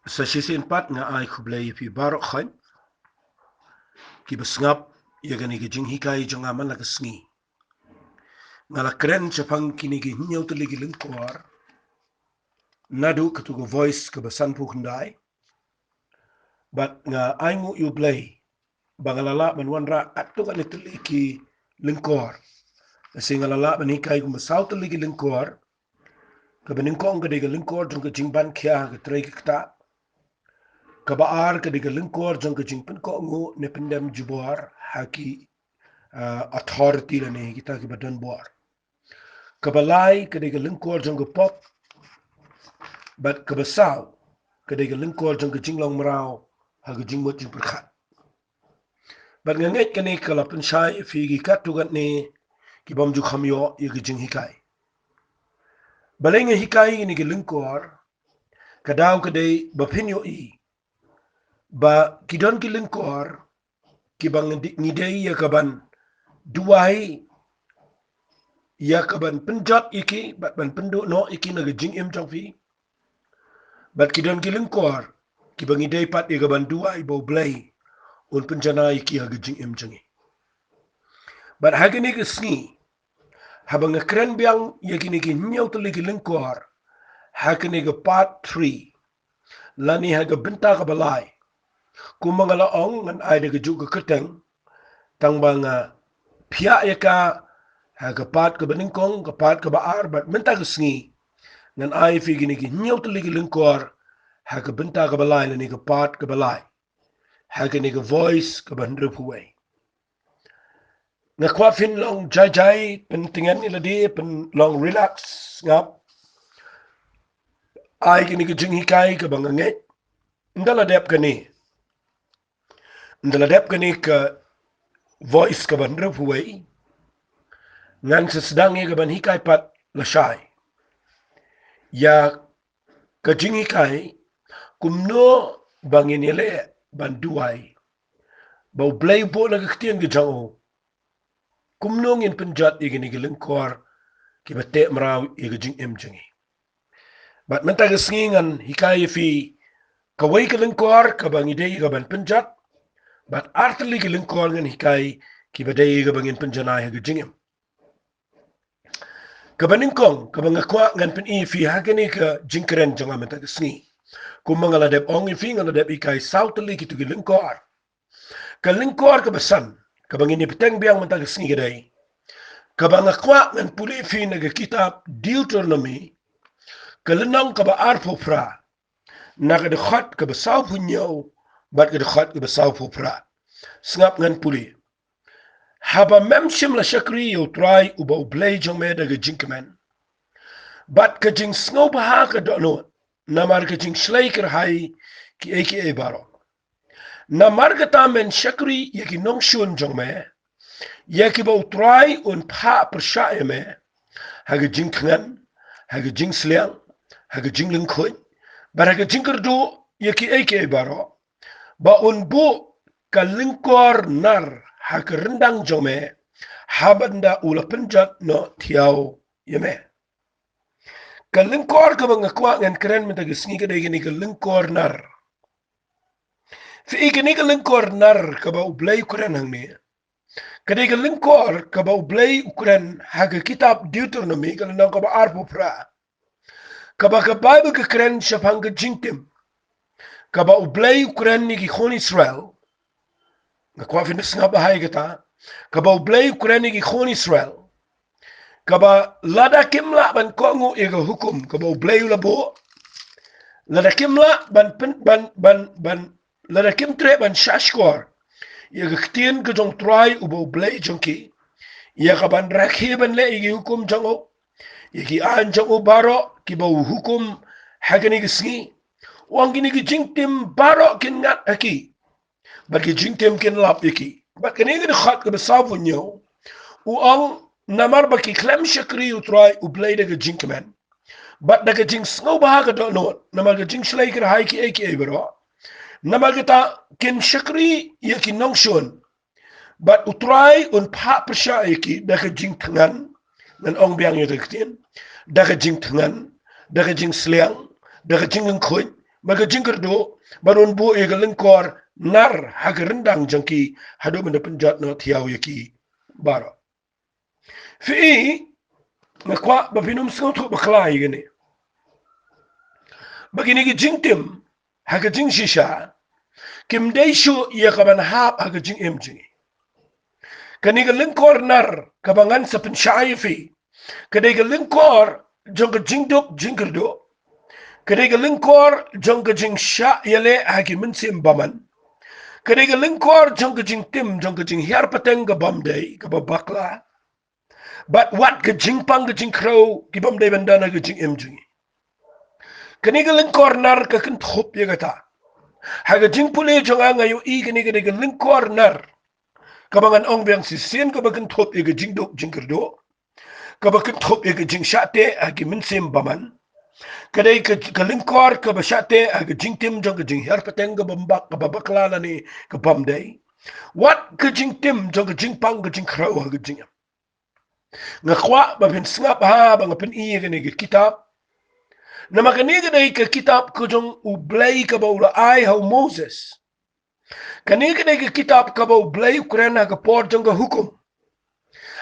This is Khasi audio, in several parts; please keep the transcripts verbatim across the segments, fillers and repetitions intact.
Sa shisien pat nga ai khublei ïa phi baroh khoit kiba sngap ïa kane ka jinghikai jong nga man la ka sngi. Nga la kren shaphang kine ki hynñiew tylli ki lyngkor naduh katu ka Voice kaba sanphew khyndai. Bad nga ainguh ïa U Blei ba nga la lah ban wanrah katto katne tylli ki lyngkor. Lehse nga la lah ban hikai kumba saw tylli ki lyngkor. Kaba nyngkong ka dei ka lyngkor jong ka jingban khia ha ka trei ka ktah. Kaba ar ka dei ka lyngkor jong ka jingpynkohnguh ne pyndem jubor ha ki, ah, authority lane kita kiba don bor. Kaba lai ka dei ka lyngkor jong ka pop. Bad kaba saw ka dei ka lyngkor jong ka jinglong mraw ha ka jingmut jingpyrkhat. Bad nga ngeit kane ka la pynshai ïa phi ki katto katne ki bym ju kham ïoh ïa ka jinghikai. Balei nga hikai ïa kine ki lyngkor? Ka daw ka dei ba phin ïohi ba ki don ki lyngkor kiba ngi dei, ngi dei ïa ka ban duwai, ïa ka ban pynjot ïa ki bad ban pynduh noh ïa ki na ka jingim jong phi. Bad ki don ki lyngkor kiba ngi dei pat ïa ka ban duwai ba U Blei un pynjanai ïa ki ha ka jingim jong ngi. Bad ha kane ka sngi, haba nga kren biang ïa kine ki hynñiew tylli ki lyngkor ha kane ka part three lane ha ka bynta kaba lai, kumba nga la ong, ngan ai da kajuh ka kyrteng, tang ba nga phiah ïa ka ha ka part kaba nyngkong, ka part kaba ar, bad mynta ka sngi ngan ai ïa phi kine ki hynñiew tylli ki lyngkor ha ka bynta kaba lai lane ka part kaba lai ha kane ka Voice kaba hynriewphew wei. Nga kwah phin long jai jai, pyntngen ïa lade, phin long relax, sngap. Ai kane ka jinghikai kaba nga ngeit. Ynda la dep kane, ynda la dep kane ka Voice kaba hynriewphew wei, ngan sa sdang ïa ka ban hikai pat lashai ïa ka jinghikai kumno ba ngin ïaleh ban duwai ba U Blei u buh na ka ktien ka jong u kumno ngin pynjot ïa kine ki lyngkor kiba teh mraw ïa ka jingim jong ngi. Bad mynta ka sngi ngan hikai ïa phi kawei ka lyngkor kaba ngi dei ïa ka ban pynjot, bad ar tylli ki lyngkor ngan hikai kiba dei ïa ka ba ngin pynjanai ha ka jingim. Kaba nyngkong kaba nga kwah ngan pyni ïa phi ha kane ka jingkren jong nga mynta ka sngi, kumba nga la dep ong ïa phi, nga la dep hikai saw tylli kitu ki lyngkor. Ka lyngkor kaba san kaba ngin ïa bteng biang mynta ka sngi ka dei kaba nga kwah ngan pule ïa phi na ka kitab Deuteronomy, ka lynnong kaba arphew phra, na ka dkhot kaba sawphew hynñiew bad ka dkhot kaba sawphew phra. Sngap, ngan pule. Haba mem shym la shakri ïa U Trai uba U Blei jong me da ka jingkmen bad ka jingsngewbha ka dohnud, namar ka jingshlei kyrhai kiei kiei baroh. Namar kata men shakri ïa ki nongshun jong me, ïa kiba U Trai un phah pyrshah ïa me ha ka jingthngan, ha ka jingsliang, ha ka jinglyngkhuid bad ha ka jingkyrduh ïa kiei kiei baroh, ba un buh ka lyngkor nar ha ka ryndang jong me, haba ynda u la pynjot noh thiaw ïa me. Ka lyngkor kaba nga kwah ngan kren mynta ka sngi ka dei kane ka lyngkor nar. Phi i, kane ka lyngkor nar kaba U Blei u kren hangne, ka dei ka lyngkor kaba U Blei u kren ha ka kitab Deuteronomy, ka lynnong kaba arphew phra, kaba ka Baibl ka kren shaphang ka jingtim kaba U Blei u kren ïa ki khun Israel. Nga kwah phin sngap bha ïa kata. Kaba U Blei u kren ïa ki khun Israel, kaba lada kim lah ban kohnguh ïa ka hukum kaba U Blei u la buh, lada kim lah ban pyn-, ban, ban, ban, lada kim treh ban shahshkor ïa ka ktien ka jong U Trai uba U Blei jong ki, ïa ka ban rakhe ban leh ïa ki hukum jong u, ïa ki aiñ jong u baroh kiba u hukum ha kane ka sngi, u ong kine ki jingtim baroh kin ngat ha ki bad ki jingtim kin lap ïa ki. Bad kane ka dkhot kaba sawphew hynñiew, u ong, namar ba ki khlem shakri ïa U Trai U Blei da ka jingkmen bad da ka jingsngewbha ka dohnud, namar ka jingshlei kyrhai kiei kiei baroh, namar kata kin shakri ïa ki nongshun, bad U Trai un phah pyrshah ïa ki da ka jingthngan. Ngan ong biang ïa ka ktien, da ka jingthngan, da ka jingsliang, da ka jinglyngkhuid ba ka jingkyrduh, ba un buh ïa ka lyngkor nar ha ka ryndang jong ki, haduh ban da pynjot noh thiaw ïa ki baroh. Phi i, nga kwah ba phin ym sngewthuh bakla ïa kane. Ba kine ki jingtim ha ka jingshisha kim dei shuh ïa ka ban hap ha ka jingim jong ngi. Kane ka lyngkor nar kaba ngan sa pynshai ïa phi, ka dei ka lyngkor jong ka jingduk jingkyrduh. Ka dei ka lyngkor jong ka jingshah ïaleh ha ki mynsiem bymman. Ka dei ka lyngkor jong ka jingtim, jong ka jinghiar pateng kaba ym dei, kaba bakla. Bad wat ka jingpang ka jingkhrew kiba ym dei ban don ha ka jingim jong ngi. Kane ka lyngkor nar ka kynthup ïa kata. Ha ka jingpule jong nga, nga ïohi kane ka dei ka lyngkor nar kaba ngan ong biang shisien kaba kynthup ïa ka jingduk jingkyrduh, kaba kynthup ïa ka jingshah teh ha ki mynsiem bymman. Ka dei ka, ka lyngkor kaba shah teh ha ka jingtim jong ka jinghiar pateng kaba ym bak, kaba bakla lane kaba ym dei. Wat ka jingtim jong ka jingpang ka jingkhrew ha ka jingim. Nga kwah ba phin sngap ha ba nga pyni ïa kane ka kitab. Namar kane ka dei ka kitab ka jong U Blei kaba u la ai ha u Moses. Kane ka dei ka kitab kaba U Blei u kren ha ka por jong ka hukum.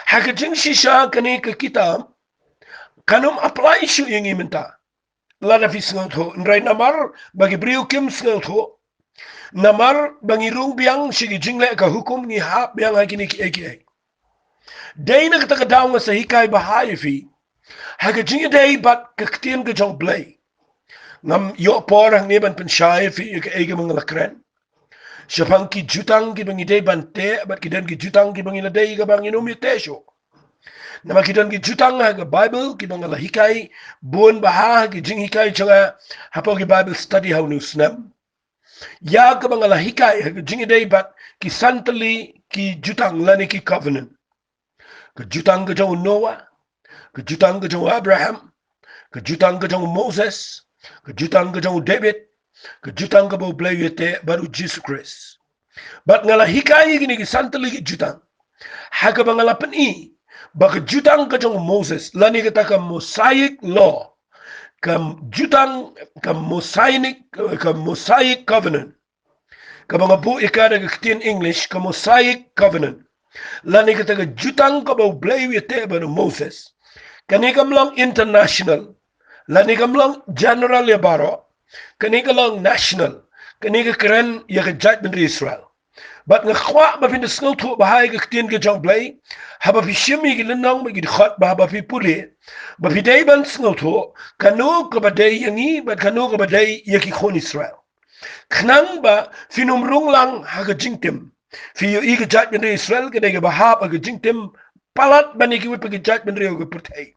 Ha ka jingshisha kane ka kitab kan ym apply shuh ïa ngi mynta. Lada phi sngewthuh, hynrei namar ba ki briew kim sngewthuh, namar ba ngi rung biang sha ki jingleh ka hukum, ngi hap biang ha kine kiei kiei. Dei na kata ka daw nga sa hikai bha ïa phi ha ka jingïadei bad ka ktien ka jong U Blei. Ngam ïoh por hangne ban pynshai ïa phi ïa kaei kaba nga la kren shaphang ki jutang kiba ngi dei ban teh, bad ki don ki jutang kiba ngi la dei kaba ngin ym ïateh shuh. Namar ki don ki jutang ha ka Baibl kiba nga la hikai bun bha ha ki jinghikai jong nga hapoh ki Bible study ha une u snem, ïa kaba nga la hikai ha ka jingïadei bad ki san tylli ki jutang lane ki covenant. Ka jutang ka jong u Noah, ka jutang ka jong u Abraham, ka jutang ka jong u Moses, ka jutang ka jong u David, ka jutang kaba U Blei u ïateh bad u Jisu Khrist. Bad nga la hikai ïa kine ki san tylli ki jutang ha kaba nga la pyni ba ka jutang ka jong u Moses lane kata ka Mosaic Law, ka jutang, ka Mosaic, ka Mosaic Covenant, kaba nga buh ïa ka da ka ktien English ka Mosaic Covenant, lane kata ka jutang kaba U Blei u ïateh bad u Moses, kane kam long international, lane kam long general ïa baroh. Kane ka long national. Kane ka kren ïa ka jaitbynriew Israel. Bad nga kwah ba phin da sngewthuh bha ïa ka ktien ka jong U Blei haba phi shim ïa ki lynnong bad ki dkhot, ba haba phi pule, ba phi dei ban sngewthuh kano kaba dei ïa ngi bad kano kaba dei ïa ki khun Israel. Khnang ba phin ym rung lang ha ka jingtim. Phi ïohi ka jaitbynriew Israel ka dei kaba hap ha ka jingtim palat ban ïa kiwei pat ki jaitbynriew ha ka pyrthei.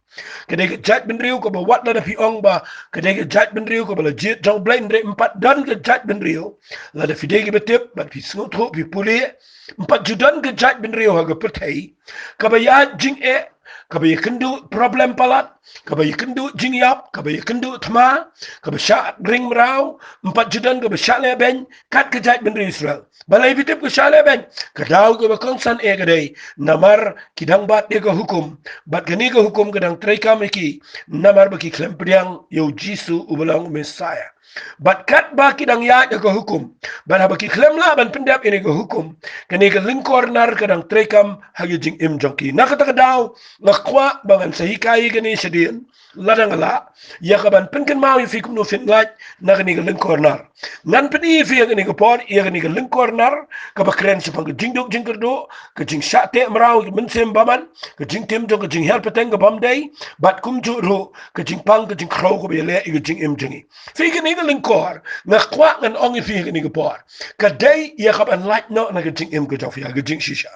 Ka dei ka jaitbynriew kaba wat lada phi ong ba ka dei ka jaitbynriew kaba la jied jong U Blei, hynrei ym pat don ka jaitbynriew, lada phi dei kiba tip bad phi sngewthuh, phi pule, ym pat ju don ka jaitbynriew ha ka pyrthei kaba ïaid jingeh, kaba ïakynduh problem palat, kaba ïakynduh jingïap, kaba ïakynduh thma, kaba shah ring mraw, ym pat ju don kaba shah lehbeiñ kat ka jaitbynriew Israel. Balei phi tip ka shah lehbeiñ? Ka daw kaba kongsan eh ka dei namar ki dang bat ïa ka hukum, bad kane ka hukum ka dang treikam ïa ki namar ba ki khlem pdiang ïa u Jisu uba long u Messiah. Bad katba ki dang ïaid ha ka hukum, bad haba ki khlem lah ban pyndep ïa kane ka hukum, kane ka lyngkor nar ka dang treikam ha ka jingim jong ki. Na kata ka daw nga kwah ba ngan sa hikai ïa kane shadien, lada nga lah, ïa ka ban pynkynmaw ïa phi kumno phin lait na kane ka lyngkor nar. Ngan pyni ïa phi ha kane ka por ïa kane ka lyngkor nar kaba kren shaphang ka jingduk jingkyrduh, ka jingshah teh mraw ki mynsiem bymman, ka jingtim jong ka jinghiar pateng kaba ym dei, bad kumjuh ruh ka jingpang ka jingkhrew kaba ïaleh ïa ka jingim jong ngi. Phi, kane ka lyngkor nga kwah ngan ong ïa phi ha kane ka por, ka dei ïa ka ban lait noh na ka jingim ka jong phi ha ka jingshisha.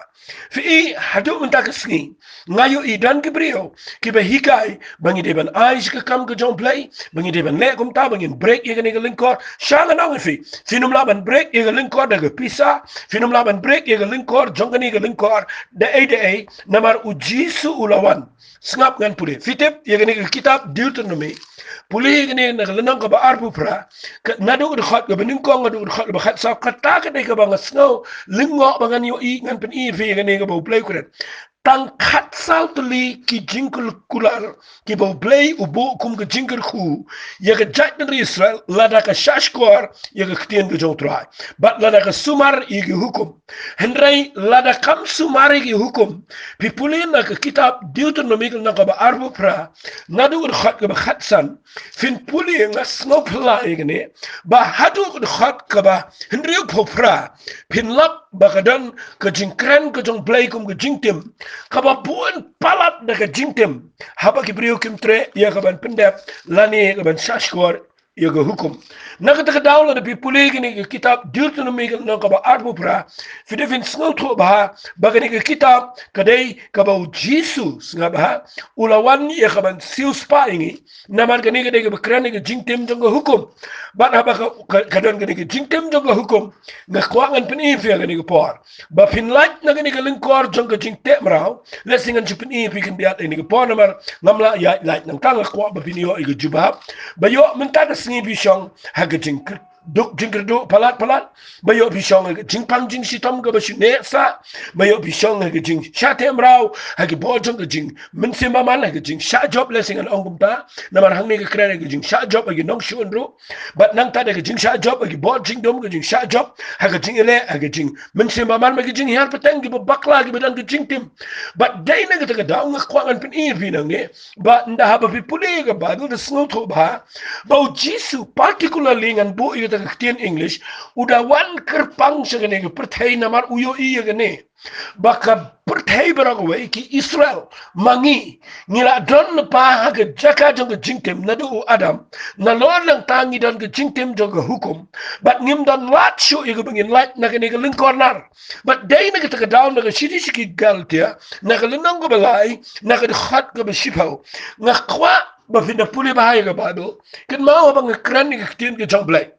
Phi i, haduh mynta ka sngi nga ïohi don ki briew kiba hikai ba ngi dei ban ai sha ka kam ka jong U Blei, ba ngi dei ban leh kumta, ba ngin break ïa kane ka lyngkor. Sha ngan ong ïa phi, phin ym lah ban break ïa ka lyngkor da ka pisa, phin ym lah ban break ïa ka lyngkor jong kane ka lyngkor da ei da ei, namar u Jisu u la wan. Sngap, ngan pule. Phi tip ïa kane ka kitab Deuteronomy, pule ïa kane na ka lynnong kaba arphew phra, ka, naduh ka dkhot kaba nyngkong haduh ka dkhot kaba khatsaw. Kata ka dei kaba nga sngew lyngngoh ba ngan ïohi, ngan pyni ïa phi ïa kane kaba U Blei u kren. tang khatsaw tylli ki jingkular kiba U Blei u buh kum ka jingkyrkhu ïa ka jaitbynriew Israel, lada ka shahshkor ïa ka ktien ka jong U Trai, bad lada ka sumar ïa ki hukum. Hynrei lada kam sumar ïa ki hukum, phi pule na ka kitab Deuteronomi ka lynnong kaba arphew phra, naduh ka dkhot kaba khatsan, phin pule, nga sngewphylla ïa kane, ba haduh ka dkhot kaba hynriewphew phra, phin lap ba ka don ka jingkren ka jong U Blei kum ka jingtim, kaba bun palat da ka jingtim, haba ki briew kim treh ïa ka ban pyndep lane ka ban shahshkor ïa ka hukum. Na kata ka daw, lada phi pule kane ka kitab Deuteronomi ka lynnong kaba arphew phra, phi dei phin sngewthuh bha ba kane ka kitab ka dei kaba U Jisu, sngap bha, u la wan ïa ka ban siewspah ïa ngi. Namar kane ka dei kaba kren ïa ka jingtim jong ka hukum. Bad haba ka, ka, ka don kane ka jingtim jong ka hukum, nga kwah ngan pyni ïa phi ha kane ka por, ba phin lait na kane ka lyngkor jong ka jingteh mraw, lehse ngan shu pyni ïa phi khyndiat ha kane ka por, namar ngam lah ïaid lait nangta. Nga kwah ba phin ïoh ïa ka jubab, ba ïoh mynta ka sngi phi shong ha ka jingkyrduh, jingkyrduh palat palat, ba ïoh phi shong ha ka jingpang jingshitom kaba shu neh sah, ba ïoh phi shong ha ka jingshah teh mraw, ha ki bor jong ka jingmynsiem bymman, ha ka jingshah jop, lehse ngan ong kumta, namar hangne ka kren ha ka jingshah jop ha ki nongshun ruh. Bad nangta da ka jingshah jop ha ki bor jingdum, ka jingshah jop ha ka jingïaleh, ha ka jingmynsiem bymman, ha ka jinghiar pateng, kiba bakla, kiba don ka jingtim. Bad dei na kata ka daw nga kwah ngan pyni ïa phi nangne, ba ynda haba phi pule ïa ka Baibl, da sngewthuh bha ba U Jisu, particularly ngan buh ïa kata ka ktien English, u da wan kyrpang sha kane ka pyrthei namar u ïohi ïa kane, ba ka pyrthei baroh kawei, ki Israel, ma ngi, ngi la don lypa ha ka jaka jong ka jingtim naduh u Adam. Nalor nangta ngi don ka jingtim jong ka hukum, bad ngim don lad shuh ïa kaba ngin lait na kane ka lyngkor nar. Bad dei na kata ka daw, na ka shithi sha ki Galatia, na ka lynnong kaba lai, na ka dkhot kaba shiphew, nga kwah ba phin da pule bha ïa ka Baibl. Kynmaw, haba nga kren ïa ka ktien ka jong U Blei,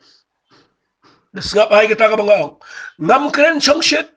da sngap bha ïa kata kaba nga ong. Ngam kren shongshit,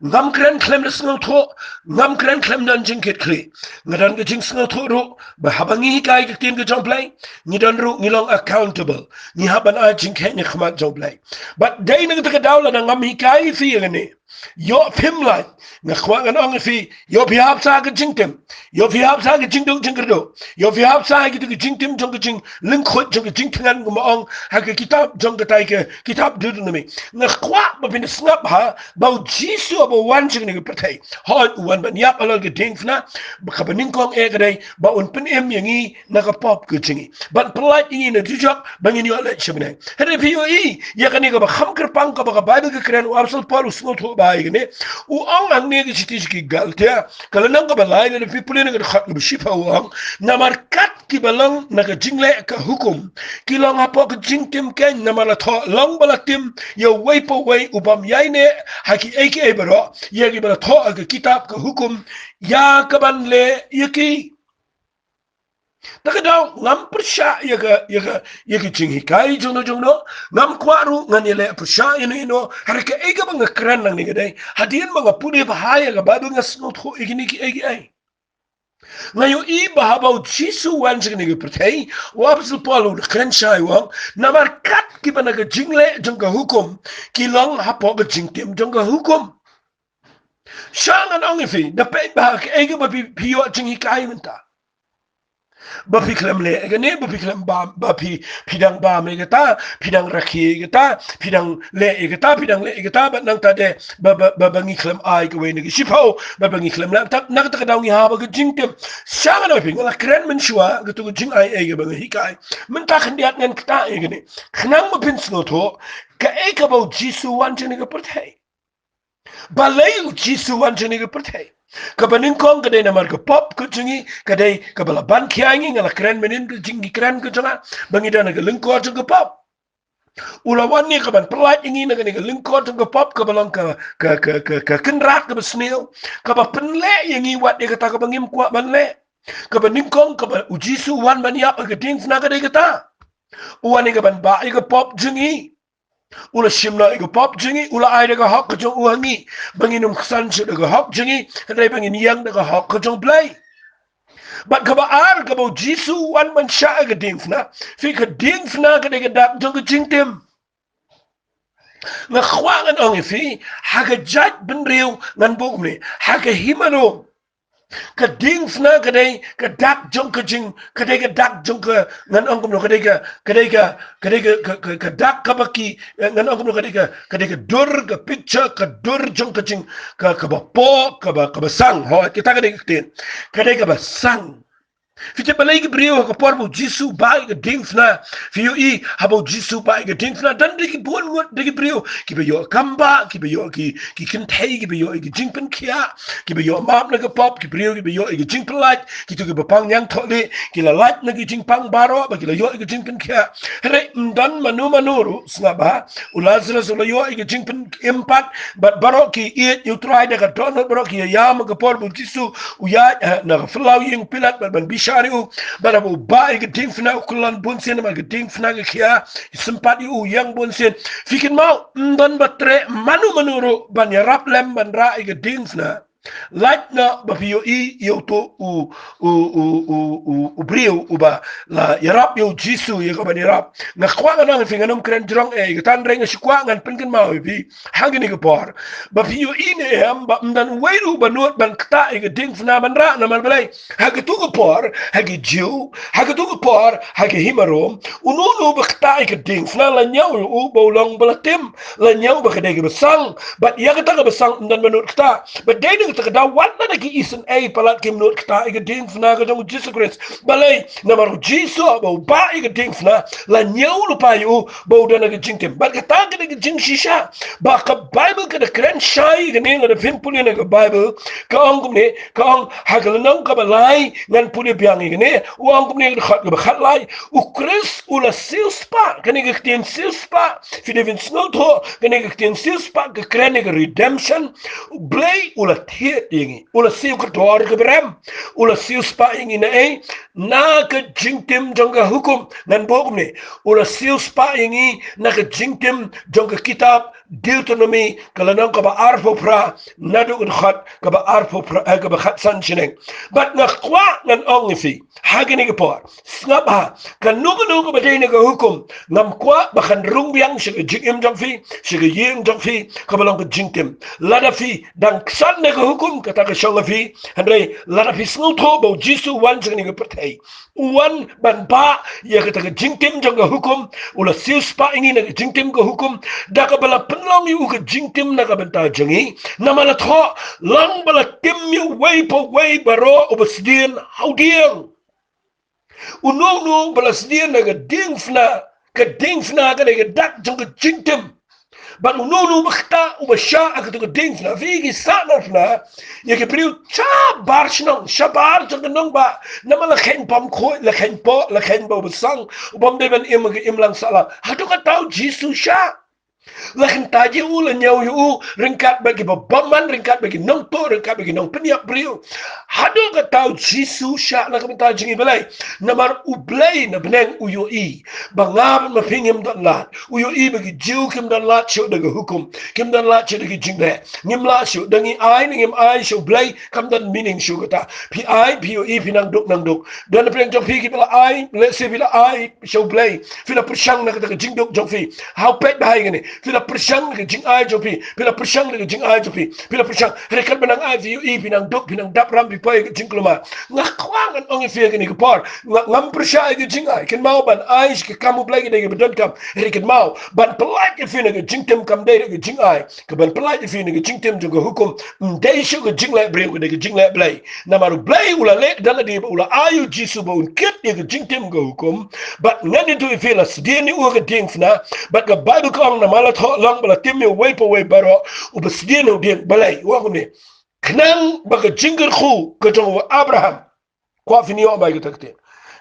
ngam kren khlem da sngewthuh, ngam kren khlem don jingkitkhlieh. Nga don ka jingsngewthuh ruh ba haba ngi hikai ka ktien ka jong U Blei, ngi don ruh, ngi long accountable. Ngi hap ban ai jingkheiñ ha khmat jong U Blei. Bad dei na kata ka daw, lada ngam hikai ïa phi ïa kane, ïoh phim lait, nga kwah ngan ong ïa phi, ïoh phi hap sah ha ka jingtim, ïoh phi hap sah ha ka jingduk jingkyrduh, ïoh phi hap sah ha kito ki jingtim jong ka jinglyngkhuid, jong ka jingthngan, kumba ong ha ka kitab jong katai ka kitab Deuteronomi. Nga kwah ba phin da sngap bha ba U Jisu haba u wan sha kane ka pyrthei, hooid, u wan ban ïap halor ka diengphna, ba kaba nyngkong eh ka dei ba un pynim ïa ngi na ka pop ka jong ngi, ban pyllait ïa ngi na dujok, ba ngin ïoh leit sha bneng. Hynrei phi ïohi ïa kane kaba kham kyrpang kaba ka Baibl ka kren, u Apostol Paul u sngewthuh bha ïa kane. U ong hangne ha ka shithi sha ki Galatia, ka lynnong kaba lai, lada phi pule na ka dkhot kaba shiphew, u ong: Namar kat kiba long na ka jingleh ka hukum, ki long hapoh ka jingtim keiñ, namar la thoh long ba la tim ïa uwei pa uwei u bym ïaineh ha kiei kiei baroh, ïa kiba la thoh ha ka kitab ka hukum, ïa ka ban leh ïa ki. Ta ka daw, ngam pyrshah ïa ka, ïa ka, ïa ka jinghikai jongno jongno. Ngam kwah ruh ngan ïaleh pyrshah ïano ïano. Hynrei kaei kaba nga kren nangne ka dei, hadien ba nga pule bha ïa ka Baibl, nga sngewthuh ïa kine kiei kiei. Nga ïohi ba haba U Jisu u wan sha kane ka pyrthei, u Apostol Paul u da kren shai, u ong: Namar kat kiba na ka jingleh jong ka hukum, ki long hapoh ka jingtim jong ka hukum. Sha ngan ong ïa phi, da peit bha kaei kaba phi, phi ïoh jinghikai mynta. Ba phi khlem leh ïa kane, ba phi khlem bam, ba phi, phi dang bam ïa kata, phi dang rakhe ïa kata, phi dang leh ïa kata, phi dang leh ïa kata, bad nangta de ba, ba, ba, ba ngi khlem ai kawei na ka shiphew, ba, ba ngi khlem leh ta, na kata ka daw ngi hap ha ka jingtim. Sha ngan ong ïa phi, nga la kren mynshuwa, kato ka jingai ei kaba nga hikai. Mynta khyndiat ngan ktah ïa kane, khnang ba phin sngewthuh kaei kaba U Jisu u wan sha kane ka pyrthei. Balei U Jisu u wan sha kane ka pyrthei? Kaba nyngkong ka dei namar ka pop ka jong ngi, ka dei kaba la ban khia ïa ngi. Nga la kren mynnin ka jingkren ka jong nga ba ngi don ha ka lyngkor jong ka pop. U la wan ne ka ban pyllait ïa ngi na kane ka lyngkor jong ka pop, kaba long ka, ka, ka, ka, ka kynrad kaba sniew, kaba pynleh ïa ngi wat ïa kata kaba ngim kwah ban leh. Kaba nyngkong, kaba U Jisu u wan ban ïap ha ka diengphna, ka dei kata. U wan ne ka ban bah ïa ka pop jong ngi. U la shim noh ïa ka pop jong ngi, u la ai da ka hok ka jong u ha ngi, ba ngin ym ksan shuh da ka hok jong ngi, hynrei ba ngin ïeng da ka hok ka jong U Blei. Bad kaba ar, kaba U Jisu u wan ban shah ha ka diengphna, phi, ka diengphna ka dei ka dak jong ka jingtim. Nga kwah ngan ong ïa phi, ha ka jaitbynriew ngan buh kumne, ha ka hima Rom, Ka diengphna ka dei ka dak jong ka jing, ka dei ka dak jong ka, ngan ong kumno, ka dei ka, ka dei ka, ka dei ka, ka, ka, ka dak kaba ki, eh, ngan ong kumno, ka dei ka, ka dei ka dur, ka picture, ka dur jong ka jing, ka, kaba poh, kaba, kaba sang. Hooid, kita ka dei ka ktien. Ka dei kaba sang. Phi tip balei ki briew ha ka por ba u Jisu u bah ïa ka diengphna. Phi ïohi haba u Jisu u bah ïa ka diengphna, don da ki bun ngut da ki briew kiba ïoh kam bah, kiba ïoh ki, ki kynthei, kiba ïoh ïa ki jingpynkhiah, kiba ïoh map na ka pop, ki briew kiba ïoh ïa ki jingpyllait, kito kiba pang ñiangthohlieh, ki la lait na ki jingpang baroh, ba ki la ïoh ïa ki jingpynkhiah. Hynrei ym don mano mano ruh, sngap bha, u Lazarus u la ïoh ïa ki jingpynim pat, bad baroh ki ïeit ïa u Trai da ka dohnud, baroh ki ïaïam ha ka por ba u Jisu u ïaid, eh, na ka phyllaw ïing u Pilat, bad ban bishar ïa u, bad haba u bah ïa ka diengphna u kyllon bunsien, namar ka diengphna ka khia, ki sympat ïa u ïeng bunsien. Phi kynmaw, ym don ba treh mano mano ruh ban ïarap lem ban rah ïa ka diengphna. Lait noh ba phi ïohi ïa uto u, u, u, u, u, u briew uba la ïarap ïa u Jisu ïa ka ban ïarap. Nga kwah ngan ong ïa phi, ngan ym kren jrong ei, ka tan rei nga shu kwah ngan pynkynmaw ïa phi ha kane ka por. Ba phi ïohi ne em ba ym don uwei ruh ba nud ban ktah ïa ka diengphna ban rah, namar balei? Ha kato ka por, ha ki Jiw, ha kato ka por, ha ki hima Rom, uno uno ba ktah ïa ka diengphna la ñiew ïa u ba u long ba la tim, la ñiew ba ka dei kaba sang, bad ïa kata kaba sang ym don ba nud ktah. Bad dei na kata ka daw wat la da ki isynei palat kim nud ktah ïa ka diengphna ka jong u Jisu Khrist. Balei? Namar u Jisu haba u bah ïa ka diengphna, la ñiew lypa ïa u ba u don ha ka jingtim. Bad kata ka dei ka jingshisha ba ka Baibl ka da kren shai ïa kane, lada phin pule na ka Baibl, ka ong kumne, ka ong ha ka lynnong kaba lai, ngan pule biang ïa kane, u ong kumne ha ka dkhot kaba khatlai, u Khrist u la siewspah, kane ka ktien siewspah, phi dei ban sngewthuh, kane ka ktien siewspah ka kren ïa ka redemption, u Blei u la thied ïa ngi, u la siew ka dor kaba rem, u la siewspah ïa ngi na ei, na ka jingtim jong ka hukum, ngan buh kumne, u la siewspah ïa ngi na ka jingtim jong ka kitab Deuteronomi, ka lynnong kaba arphew phra, naduh ka dkhot kaba arphew phra, eh, kaba khatsan shaneng. Bad nga kwah ngan ong ïa phi ha kane ka por, sngap bha, kano kano kaba dei na ka hukum, ngam kwah ba kan rung biang sha ka jingim jong phi, sha ka ïing jong phi, kaba long ka jingtim. Lada phi dang ksan na ka hukum, kata ka shong ha phi, hynrei lada phi sngewthuh ba u Jisu u wan sha kane ka pyrthei, u wan ban bah ïa kata ka jingtim jong ka hukum, u la siewspah ïa ngi na ka jingtim ka hukum, da kaba la pynlong ïa u ka jingtim na ka bynta jong ngi. Namar la thoh, long ba la tim ïa uwei pa uwei baroh uba sdien ha u dieng. Uno uno ba la sdien na ka diengphna, ka diengphna ka dei ka dak jong ka jingtim. Bad uno uno ba ktah, uba shah ha kato ka diengphna, phi, ki sah na phna ïa ki briew shabar shnong, shabar jong ka nongbah, namar la kheiñ bymkhuid, la kheiñ poh, la kheiñ ba u basang, u bym dei ban im ha ka imlang sahlang. Hato kata u Jisu u shah? La kyntait ïa u, la ñiew ïa u ryngkat bad kiba bymman, ryngkat bad ki nongtuh, ryngkat bad ki nongpynïap briew. Haduh katta u Jisu u shah na ka bynta jong ngi. Balei? Namar U Blei na bneng u ïohi ba nga bad ma phi ngim don lad. U ïohi ba ki Jiw kim don lad shuh da ka hukum, kim don lad shuh da ki jingleh. Ngim lah shuh, da ngi ai ne ngim ai sha U Blei kam don meaning shuh kata. Phi ai, phi ïohi, phi nang duk nang duk. Don na pdeng jong phi kiba la ai, lehse phi la ai sha U Blei, phi la pyrshang na kata ka jingduk jong phi. Hap peit bha ïa kane. Phi la pyrshang na ka jingai jong phi, phi la pyrshang na ka jingai jong phi, phi la pyrshang. Hynrei katba nang ai phi ïohi phi nang duk, phi nang dap ram, phi poi ha ka jingkulmar. Nga kwah ngan ong ïa phi ha kane ka por, nga, ngam pyrshah ïa ka jingai. Kynmaw, ban ai sha ka kam U Blei ka dei kaba donkam. Hynrei kynmaw, ban pyllait ïa phi na ka jingtim kam dei da ka jingai. Ka ban pyllait ïa phi na ka jingtim jong ka hukum, ym dei shuh ka jingleh briew, ka dei ka jingleh Blei. Namar U Blei u la leh da lade ba u la ai U Jisu ba un kit ïa ka jingtim ka hukum. Bad ngan ïathuh ïa phi, la sdien ïa u ha ka diengphna. Bad ka Baibl ka ong, namar la thoh, long ba la tim ïa uwei pa uwei baroh uba sdien ha u dieng. Balei? U ong kumne: Khnang ba ka jingkyrkhu ka jong u Abraham. Kwah phin ïoh bha ïa kata ka ktien.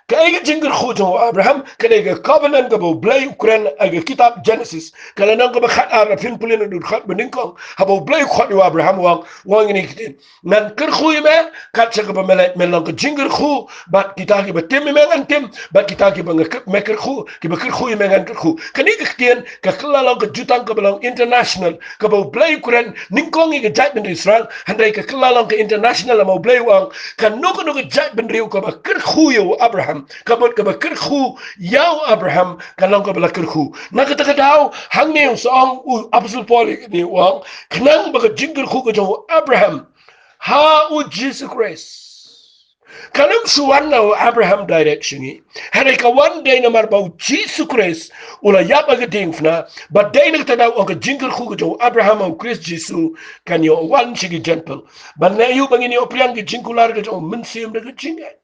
Kaei ka jingkyrkhu jong u Abraham? Ka dei ka covenant kaba U Blei u kren ha ka kitab Genesis, ka lynnong kaba khatar, lada phin pule na ka dkhot ba nyngkong. Haba U Blei u khot ïa u Abraham, u ong, u ong ïa kane ka ktien: Ngan kyrkhu ïa me kat sha kaba me leit, men long ka jingkyrkhu, bad kita kiba tim ïa me ngan tim, bad kita kiba nga kyr-, me kyrkhu, kiba kyrkhu ïa me ngan kyrkhu. Kane ka ktien ka kylla long ka jutang kaba long international, kaba U Blei u kren nyngkong ïa ka jaitbynriew Israel, hynrei ka kylla long ka international, namar U Blei u ong, kano kano ka jaitbynriew kaba kyrkhu ïa u Abraham, ka mut kaba kyrkhu ïa u Abraham, ka long kaba la kyrkhu. Na kata ka daw hangne u sa ong u Apostol Paul ïa kane, u ong, khnang ba ka jingkyrkhu ka jong u Abraham ha U Jisu Khrist Kan ym shu wan na u Abraham direct sha ngi. Hynrei ka wan dei namar ba u Jisu Khrist u la ïap ha ka diengphna, bad dei na kata ka daw ong ka jingkyrkhu ka jong u Abraham ha u Khrist Jisu kan ïoh wan sha ki Jentil. Bad na ïoh ba ngin ïoh pdiang ka jingkular ka jong u Mynsiem da ka jingngeit.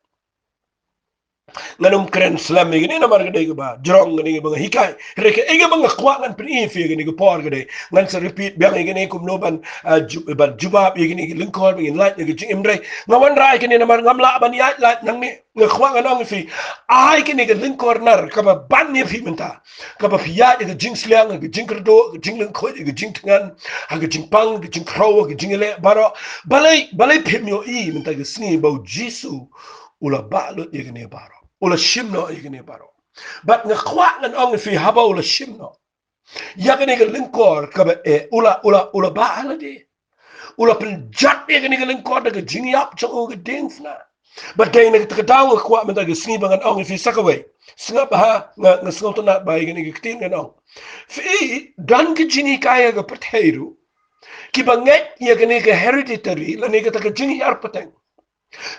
Ngan ym kren slem ïa kane namar ka dei kaba jrong, ka dei kaba nga hikai. Hynrei kaei kaba nga kwah ngan pyni ïa phi ha kane ka por ka dei, ngan sa repeat biang ïa kane kumno ban, ah, ju-, ban jubab ïa kane ka lyngkor ba ngin lait na ka jingim, hynrei nga wanrah ïa kane namar ngam lah ban ïaid lait nangne. Nga kwah ngan ong ïa phi, ai kane ka lyngkor nar kaba ban ïa phi mynta, kaba phi ïaid ha ka jingsliang, ha ka jingkyrduh, ha ka jinglyngkhuid, ha ka jingthngan, ha ka jingpang, ha ka jingkhrew, ha ka jingïaleh baroh. Balei, balei phim ïohi mynta ka sngi ba u Jisu u la bah lut ïa kane baroh, u la shim noh ïa kane baroh. Bad nga kwah ngan ong ïa phi, haba u la shim noh ïa kane ka lyngkor kaba eh, u la, u la, u la bah ha lade. U la pynjot ïa kane ka lyngkor da ka jingïap jong u ha ka diengphna. Bad dei na kata ka daw nga kwah mynta ka sngi ba ngan ong ïa phi sa kawei. Sngap bha, nga, nga sngewtynnat bha ïa kane ka ktien ngan ong. Phi, don ka jinghikai ha ka pyrthei ruh, kiba ngeit ïa kane ka hereditary lane kata ka jinghiar pateng,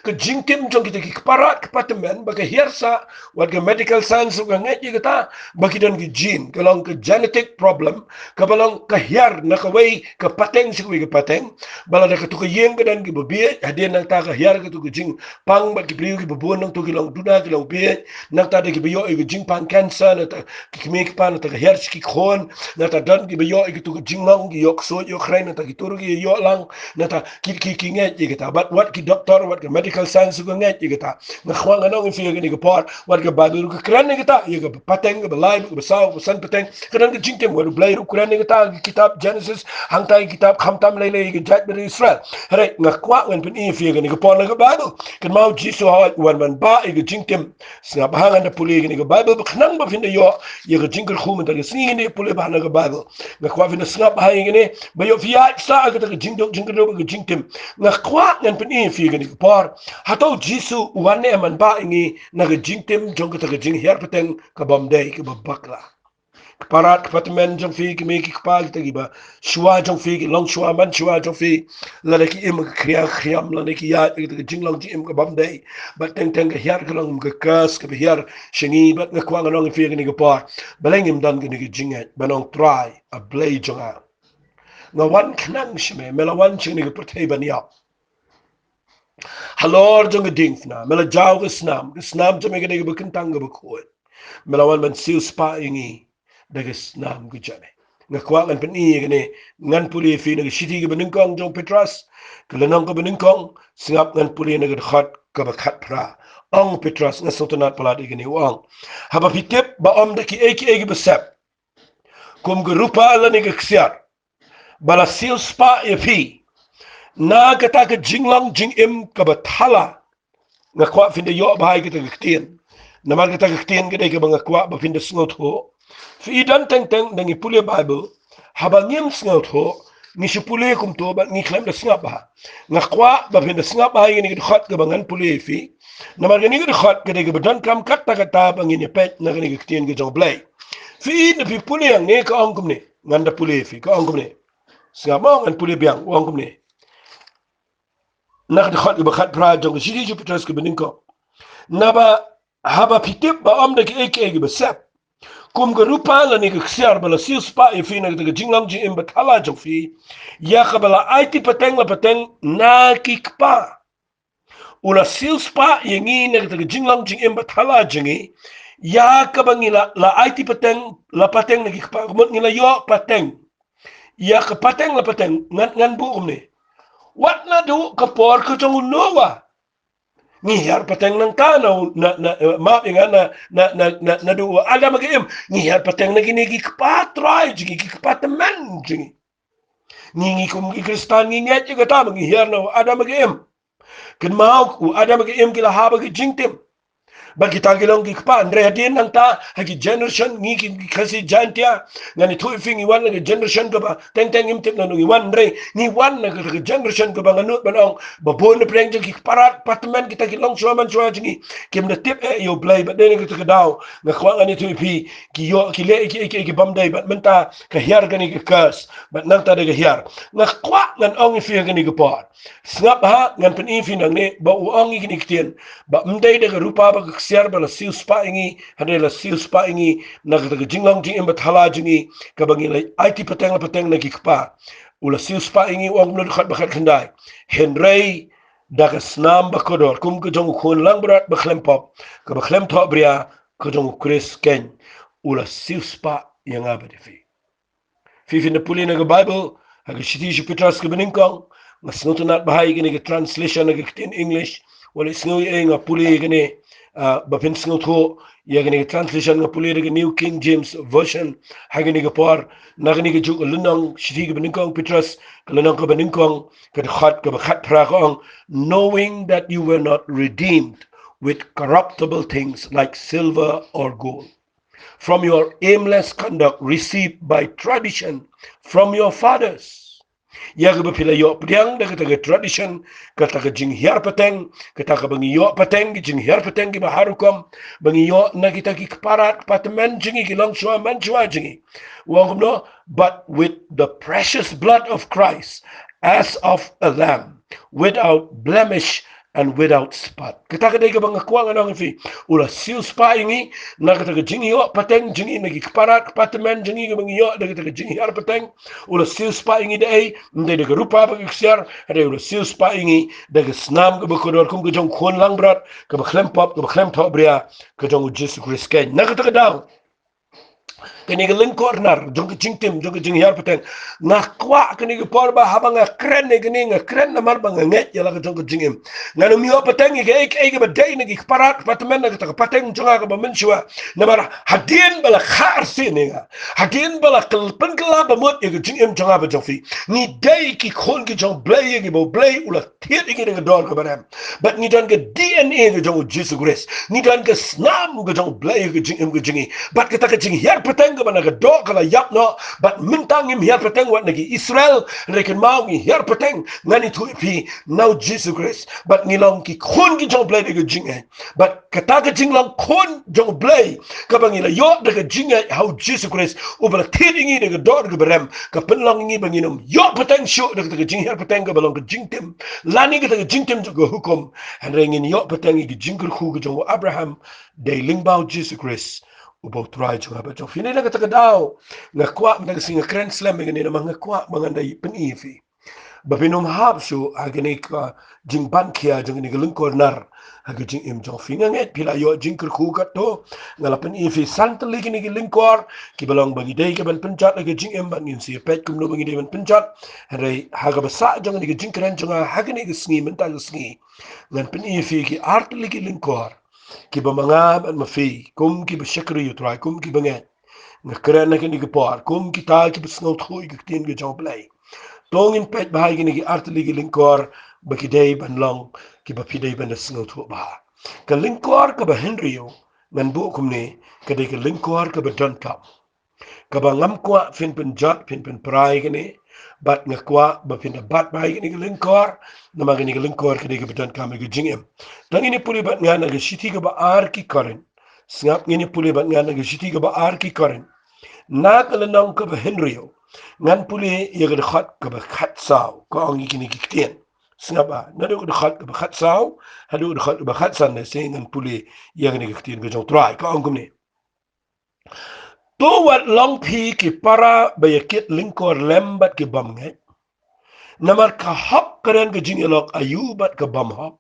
ka jingtim jong kita ki kpa rat kpa tymmen, ba ka hiar sah, wat ka medical science ruh ka ngeit ïa kata, ba ki don ki gene, ka long ka genetic problem, kaba long ka hiar na kawei ka pateng sha kawei ka pateng. Ba lada katu ka ïing ka don kiba bieit, hadien nangta ka hiar katu ka jingpang, bad ki briew kiba bun nangtu ki long duna, ki long bieit. Nangta don kiba ïoh ïa ka jingpang cancer, nangta ki kmie ki kpa nangta ka hiar sha ki khun. Nangta don kiba ïoh ïa katu ka jinglong, ki ïoh ksuid ïoh khrei, nangta kitu ruh ki ïoh lang. Nangta ki, ki, ki ngeit ïa kata. Bad wat ki doktor, wat ka medical science ruh ka ngeit ïa kata. Nga kwah ngan ong ïa phi ha kane ka por, wat ka Baibl ruh ka kren ïa kata, ïa ka pateng kaba lai, kaba saw, kaba san pateng. Ka don ka jingtim, wat U Blei ruh u kren ïa kata ha ka kitab Genesis, hangta ha ka kitab Khamtam Lei Lei ïa ka jaitbynriew Israel. Hynrei nga kwah ngan pyni ïa phi ha kane ka por na ka Baibl. Kynmaw u Jisu haba u wan ban bah ïa ka jingtim. Sngap bha, ngan da pule ïa kane ka Baibl ba khnang ba phin da ïoh ïa ka jingkyrkhu mynta ka sngi, ngan da pule bha na ka Baibl. Nga kwah phin da sngap bha ïa kane ba ïoh phi ïaid sah ha kata ka jingduk jingkyrduh bad ka jingtim. Nga kwah ngan pyni ïa phi ha kane ka por, hato u Jisu u wan ne em ban bah ïa ngi na ka jingtim jong kata ka jinghiar pateng kabym dei, kaba bakla. Kpa rat kpa tymmen jong phi, ki kmie ki kpa, kita kiba shuwa jong phi, ki longshuwa manshuwa jong phi, lada ki im ha ka khriang khriam, lada ki ïaid ha kata ka jinglong jingim kabym dei, bad teng teng ka hiar ka long ka curse kaba hiar sha ngi. Bad nga kwah ngan ong ïa phi ha kane ka por, balei ngim don kane ka jingngeit ban ong, Trai, A Blei jong nga, nga wan khnang sha me, me la wan sha kane ka pyrthei ban ïap. Halor jong ka diengphna me la jaw ka snam, ka snam jong me ka dei kaba kyntang kaba khuid. Me la wan ban siew spah ïa ngi da ka snam ka jong me. Nga kwah ngan pyni ïa kane, ngan pule ïa phi na ka shithi kaba nyngkong jong u Petros, ka lynnong kaba nyngkong, sngap, ngan pule na ka dkhot kaba khatphra. Ong u Petros, nga sngewtynnat palat ïa kane, u ong, haba phi tip ba ym da kiei kiei kiba sep, kum ka rupa lane ka ksiar, ba la siew spah ïa phi na kata ka jinglong jingim kaba thala. Nga kwah phin da ïoh bha ïa kata ka ktien, namar kata ka ktien ka dei kaba nga kwah ba phin da sngewthuh. Phi i, don teng teng da ngi pule Baibl, haba ngim sngewthuh, ngi shu pule kumto bad ngi khlem da sngap bha. Nga kwah ba phin da sngap bha ïa kane ka dkhot kaba ngan pule ïa phi, namar kane ka dkhot ka dei kaba donkam katta katta ba ngin ïa peit na kane ka ktien ka jong U Blei. Phi i, na phi pule hangne ka ong kumne, ngan da pule ïa phi, ka ong kumne. Sngap mo, ngan pule biang, u ong kumne. Na ka dkhot kaba khatphra jong ka shithi jong u Petros kaba nyngkong. Naba haba phi tip ba ym da kiei kiei kiba sep, kum ka rupa lane ka ksiar, ba la siew spah ïa phi na kata ka jinglong jingim ba thala jong phi, ïa kaba la aiti pateng la pateng na ki kpa. U la siew spah ïa ngi na kata ka jinglong jingim ba thala jong ngi, ïa kaba ngi la, la aiti pateng la pateng na ki kpa, ka mut ngi la ïoh pateng. Ïa ka pateng la pateng, ngan, ngan buh kumne. Wat naduh ka por ka jong u Noah, ngi hiar pateng nangta na, na, na, eh, map ïa nga, na, na, na, na, naduh u Adam ha ka im, ngi hiar pateng na kine ki kpa trai jong ngi, ki kpa tymmen jong ngi. Ngi, ngi kum ki Khristan ngi ngeit ïa kata ba ngi hiar na u Adam ha ka im. Kynmaw, u Adam ha ka im ki la hap ha ka jingtim. Bad kita ki long ki kpa, hynrei hadien nangta ha ki generation ngi ki Khasi Jaintia, ngan ïathuh ïa phi, ngi wan na ka generation kaba teng teng ngim tip naduh ngi wan, hynrei ngi wan na ka, ka generation kaba nga nud ban ong ba bun na pdeng jong ki kpa rat kpa tymmen, kita ki longshuwa manshuwa jong ngi kim da tip eh ïa U Blei. Bad dei na kata ka daw nga kwah ngan ïathuh ïa phi, ki ïoh ki leh ki, ki, ki bym dei, bad mynta ka hiar kane ka curse, bad nangta da ka hiar. Nga kwah ngan ong ïa phi ha kane ka por. Sngap ha, ngan pyni ïa phi nangne ba u ong ïa kine ki ktien, ba ym dei da ka rupa bad ka ksiar ba la siewspah ïa ngi, hynrei la siewspah ïa ngi na kata ka jinglong jingim bathala jong ngi kaba ngi la aiti pateng la pateng na ki kpa. U la siewspah ïa ngi, u ong kumno, dkhot ba khatkhyndai: Hynrei da ka snam ba kordor, kum ka jong u khun langbrot ba khlem pop, kaba khlem thohbria, ka jong U Khrist keiñ, u la siewspah ïa nga bad ïa phi. Phi, phin da pule na ka Baibl ha ka shithi sha u Petros kaba nyngkong. Nga sngewtynnat bha ïa kane ka translation na ka ktien English. Wat leit sngew ïa nga pule ïa kane, ah, ba phin sngewthuh ïa kane ka translation. Nga pule da ka New King James Version ha kane ka por. Na kane ka juh, ka lynnong, shithi kaba nyngkong Petros, ka lynnong kaba nyngkong, ka dkhot kaba khatphra, ka ong: "Knowing that you were not redeemed with corruptible things like silver or gold from your aimless conduct received by tradition from your fathers." Ïa kaba phi la ïoh pdiang da kata ka tradition, kata ka jinghiar pateng, kata kaba ngi ïoh pateng, ki jinghiar pateng kiba har rukom ba ngi ïoh na kita ki kpa rat kpa tymmen jong ngi, ki longshuwa manshuwa jong ngi. U ong kumno? "But with the precious blood of Christ, as of a lamb, without blemish and without spot." Kata ka dei kaba nga kwah ngan ong ïa phi. U la siewspah ïa ngi na kata ka jingïoh pateng jong ngi na ki kpa rat kpa tymmen jong ngi kaba ngi ïoh da kata ka jinghiar pateng. U la siewspah ïa ngi da ei? Ym dei da ka rupa bad ka ksiar, hynrei u la siewspah ïa ngi da ka snam kaba kordor, kum ka jong u khun langbrot, kaba khlem pop, kaba khlem thohbria, ka jong U Jisu Khrist keiñ. Na kata ka daw, kane ka lyngkor nar jong ka jingtim, jong ka jinghiar pateng, nga kwah kane ka por ba haba nga kren ïa kane, nga kren namar ba nga ngeit ïa la ka jong ka jingim. Ngan ym ïoh pateng ïa kaei kaei kaba dei na ki kpa rat kpa tymmen na kata ka pateng jong nga kaba mynshuwa. Namar hadien ba la kha arsien ïa nga, hadien ba la kyl-, pynkylla ba mut ïa ka jingim jong nga bad jong phi, ngi dei ki khun ki jong U Blei, ïa kiba U Blei u la thied ïa ngi da ka dor kaba rem. Bad ngi don ka D N A ka jong U Jisu Khrist. Ngi don ka snam ka jong U Blei ha ka jingim ka jong ngi. Bad kata ka jinghiar pateng kaba na ka doh ka la ïap noh. Bad mynta ngim hiar pateng wat na ki Israel, hynrei kynmaw ngi hiar pateng, ngan ïathuh ïa phi, na U Jisu Khrist. Bad ngi long ki khun ki jong U Blei da ka jingngeit. Bad kata ka jinglong khun jong U Blei kaba ngi la ïoh da ka jingngeit ha U Jisu Khrist, uba la thied ïa ngi da ka dor kaba rem, ka pynlong ïa ngi ba ngin ym ïoh pateng shuh da kata ka jinghiar pateng kaba long ka jingtim, lane kata ka jingtim jong ka hukum. Hynrei ngin ïoh pateng ïa ka jingkyrkhu ka jong u Abraham, dei lyngba U Jisu Khrist, uba U Trai jong nga bad jong phi. Hynrei na kata ka daw, nga kwah mynta ka sngi, nga kren slem ïa kane namar nga kwah ba ngan da pyni ïa phi ba phin ym hap shuh ha kane ka jingban khia jong kane ka lyngkor nar ha ka jingim jong phi. Nga ngeit phi la ïoh jingkyrkhu katto. Nga la pyni ïa phi san tylli kine ki lyngkor kiba long ba ngi dei ki ban pynjot ha ka jingim, bad ngin sa ïa peit kumno ba ngi dei ban pynjot. Hynrei ha kaba sah jong kane ka jingkren jong nga ha kane ka sngi, mynta ka sngi, ngan pyni ïa phi ki ar tylli ki lyngkor kiba ma nga bad ma phi, kum kiba shakri U Trai, kum kiba ngeit, nga kren ha kane ka por kum kita kiba sngewthuh ïa ka ktien ka jong U Blei. To ngin peit bha ïa kine ki ar tylli ki lyngkor ba ki dei ban long kiba phi dei ban da sngewthuh bha. Ka lyngkor kaba hynriew, ngan buh kumne, ka dei ka lyngkor kaba donkam, kaba ngam kwah phin pynjot, phin pynpra ïa kane, bad nga kwah ba phin da bat bha ïa kane ka lyngkor, namar kane ka lyngkor ka dei kaba donkam ha ka jingim. To ngin ïa pule bad nga na ka shithi kaba ar ki Korinth. Sngap, ngin ïa pule bad nga na ka shithi kaba ar ki Korinth, na ka lynnong kaba hynriew, ngan pule ïa ka dkhot kaba khatsaw, ka ong ïa kine ki ktien. Sngap, ah, naduh ka dkhot kaba khatsaw haduh ka dkhot kaba khatsan, lehse ngan pule ïa kane ka ktien ka jong U Trai, ka ong kumne: To wat long phi ki para ba ïa kit lyngkor lem bad ki bym ngeit. Namar ka hok ka don ka jingïalok aïu bad ka bym hok,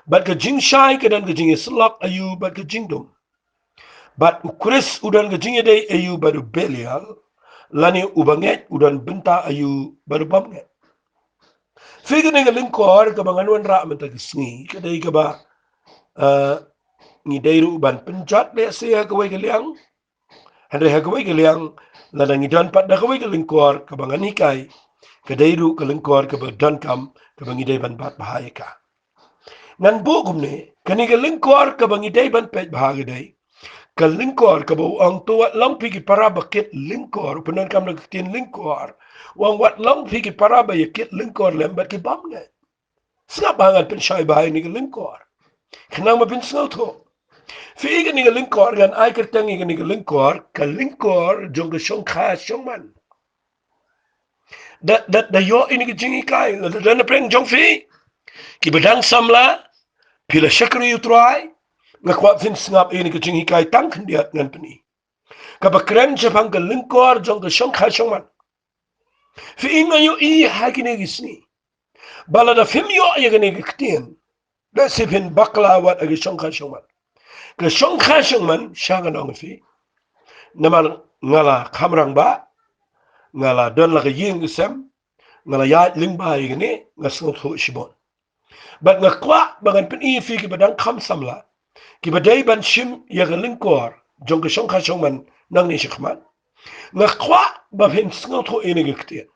bad ka jingshai ka don ka jingïasyllok aïu bad ka jingdum? Bad U Khrist u don ka jingïadei aïu bad u Belial, lane uba ngeit u don bynta aïu bad u bym ngeit? Phi, kane ka lyngkor kaba ngan wanrah mynta ka sngi, ka dei kaba, eh, ngi dei ruh ban pynjot, lehse ha kawei ka liang. Hynrei ha kawei ka liang, lada ngi don pat da kawei ka lyngkor kaba ngan hikai, ka dei ruh ka lyngkor kaba donkam, kaba ngi dei ban bat bha ïa ka. Ngan buh kumne, Kane ka lyngkor kaba ngi dei ban peit bha ka dei ka lyngkor kaba u ong, to wat long phi ki para ba kit lyngkor, u pyndonkam da ka ktien lyngkor. U ong wat long phi ki para ba ïa kit lyngkor lem bad ki bym ngeit. Sngap bha, ngan pynshai bha ïa kane ka lyngkor khnang ba phin sngewthuh. Phi i kane ka lyngkor, ngan ai kyrteng ïa kane ka lyngkor ka lyngkor jong ka shongkha shongman. Da, da, da ïoh ïa kane ka jinghikai, lada don napdeng jong phi kiba dang samla, phi la shakri ïa u Trai, nga kwah phin sngap ïa kane ka jinghikai tang khyndiat ngan pyni. Kaba kren shaphang ka lyngkor jong ka shongkha shongman. Phi i, nga ïohi ha kine ki sngi ba lada phim ïoh ïa kane ka ktien, da shu phin bakla wat ha ka shongkha shongman. Ka shongkha shongman, sha ngan ong ïa phi, namar nga la kham rangbah, nga la don la ka ïing ka sem, nga la ïaid lyngba ïa kane, nga sngewthuh shibun. Bad nga kwah ba ngan pyni ïa phi kiba dang kham samla, kiba dei ban shim ïa ka lyngkor jong ka shongkha shongman nangne shakhmat. Nga kwah ba phin sngewthuh ïa kane ka ktien.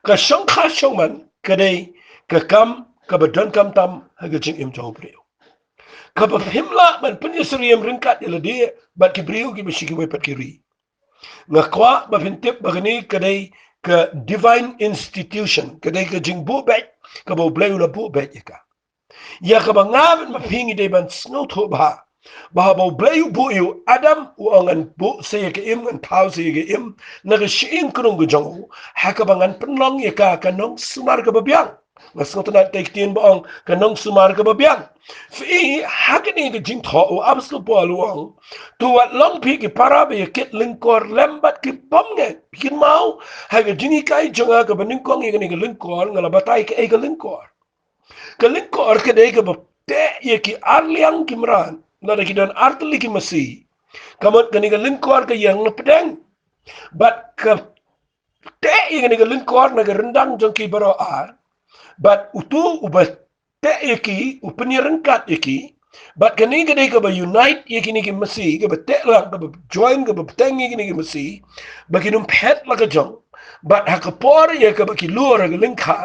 Ka shongkha shongman ka dei ka kam kaba donkam tam ha ka jingim jong u briew, kaba phim lah ban pynïasyriem ryngkat ïa lade bad ki briew kiba shi kiwei pat ki ri. Nga kwah ba phin tip ba kane ka dei ka divine institution, ka dei ka jingbuh beit kaba u Blei u la buh beit ïa ka. Ïa kaba nga bad ma phi ngi dei ban sngewthuh bha, ba haba u Blei u buh ïa u Adam, u ong ngan buh sa ïa ka im, ngan thaw sa ïa ka im na ka shyieng krung ka jong u, ha kaba ngan pynlong ïa ka ka nongsumar kaba biang. Nga sngewtynnat ïa ka ktien ba ong ka nongsumar kaba biang. Phi i, ha kane ka jingthoh u Apostol Paul u ong, to wat long phi ki para ba ïa kit lyngkor lem bad ki bym ngeit. Phi kynmaw, ha ka jinghikai jong nga kaba nyngkong ïa kane ka lyngkor, nga la batai kaei ka lyngkor. Ka lyngkor ka dei kaba teh ïa ki arliang ki mrad, lada ki don artylli ki masi. Ka mut kane ka lyngkor ka ïeng na pdeng bad ka teh ïa kane ka lyngkor na ka ryndang jong ki baroh ar. Bad utu uba teh ïa ki, u pynïaryngkat ïa ki. Bad kane ka dei kaba unite ïa kine ki masi, kaba teh lang, kaba join, kaba bteng ïa kine ki masi, ba kin ym phet la ka jong. Bad ha ka por ïa kaba ki lur ha ka lyngkha,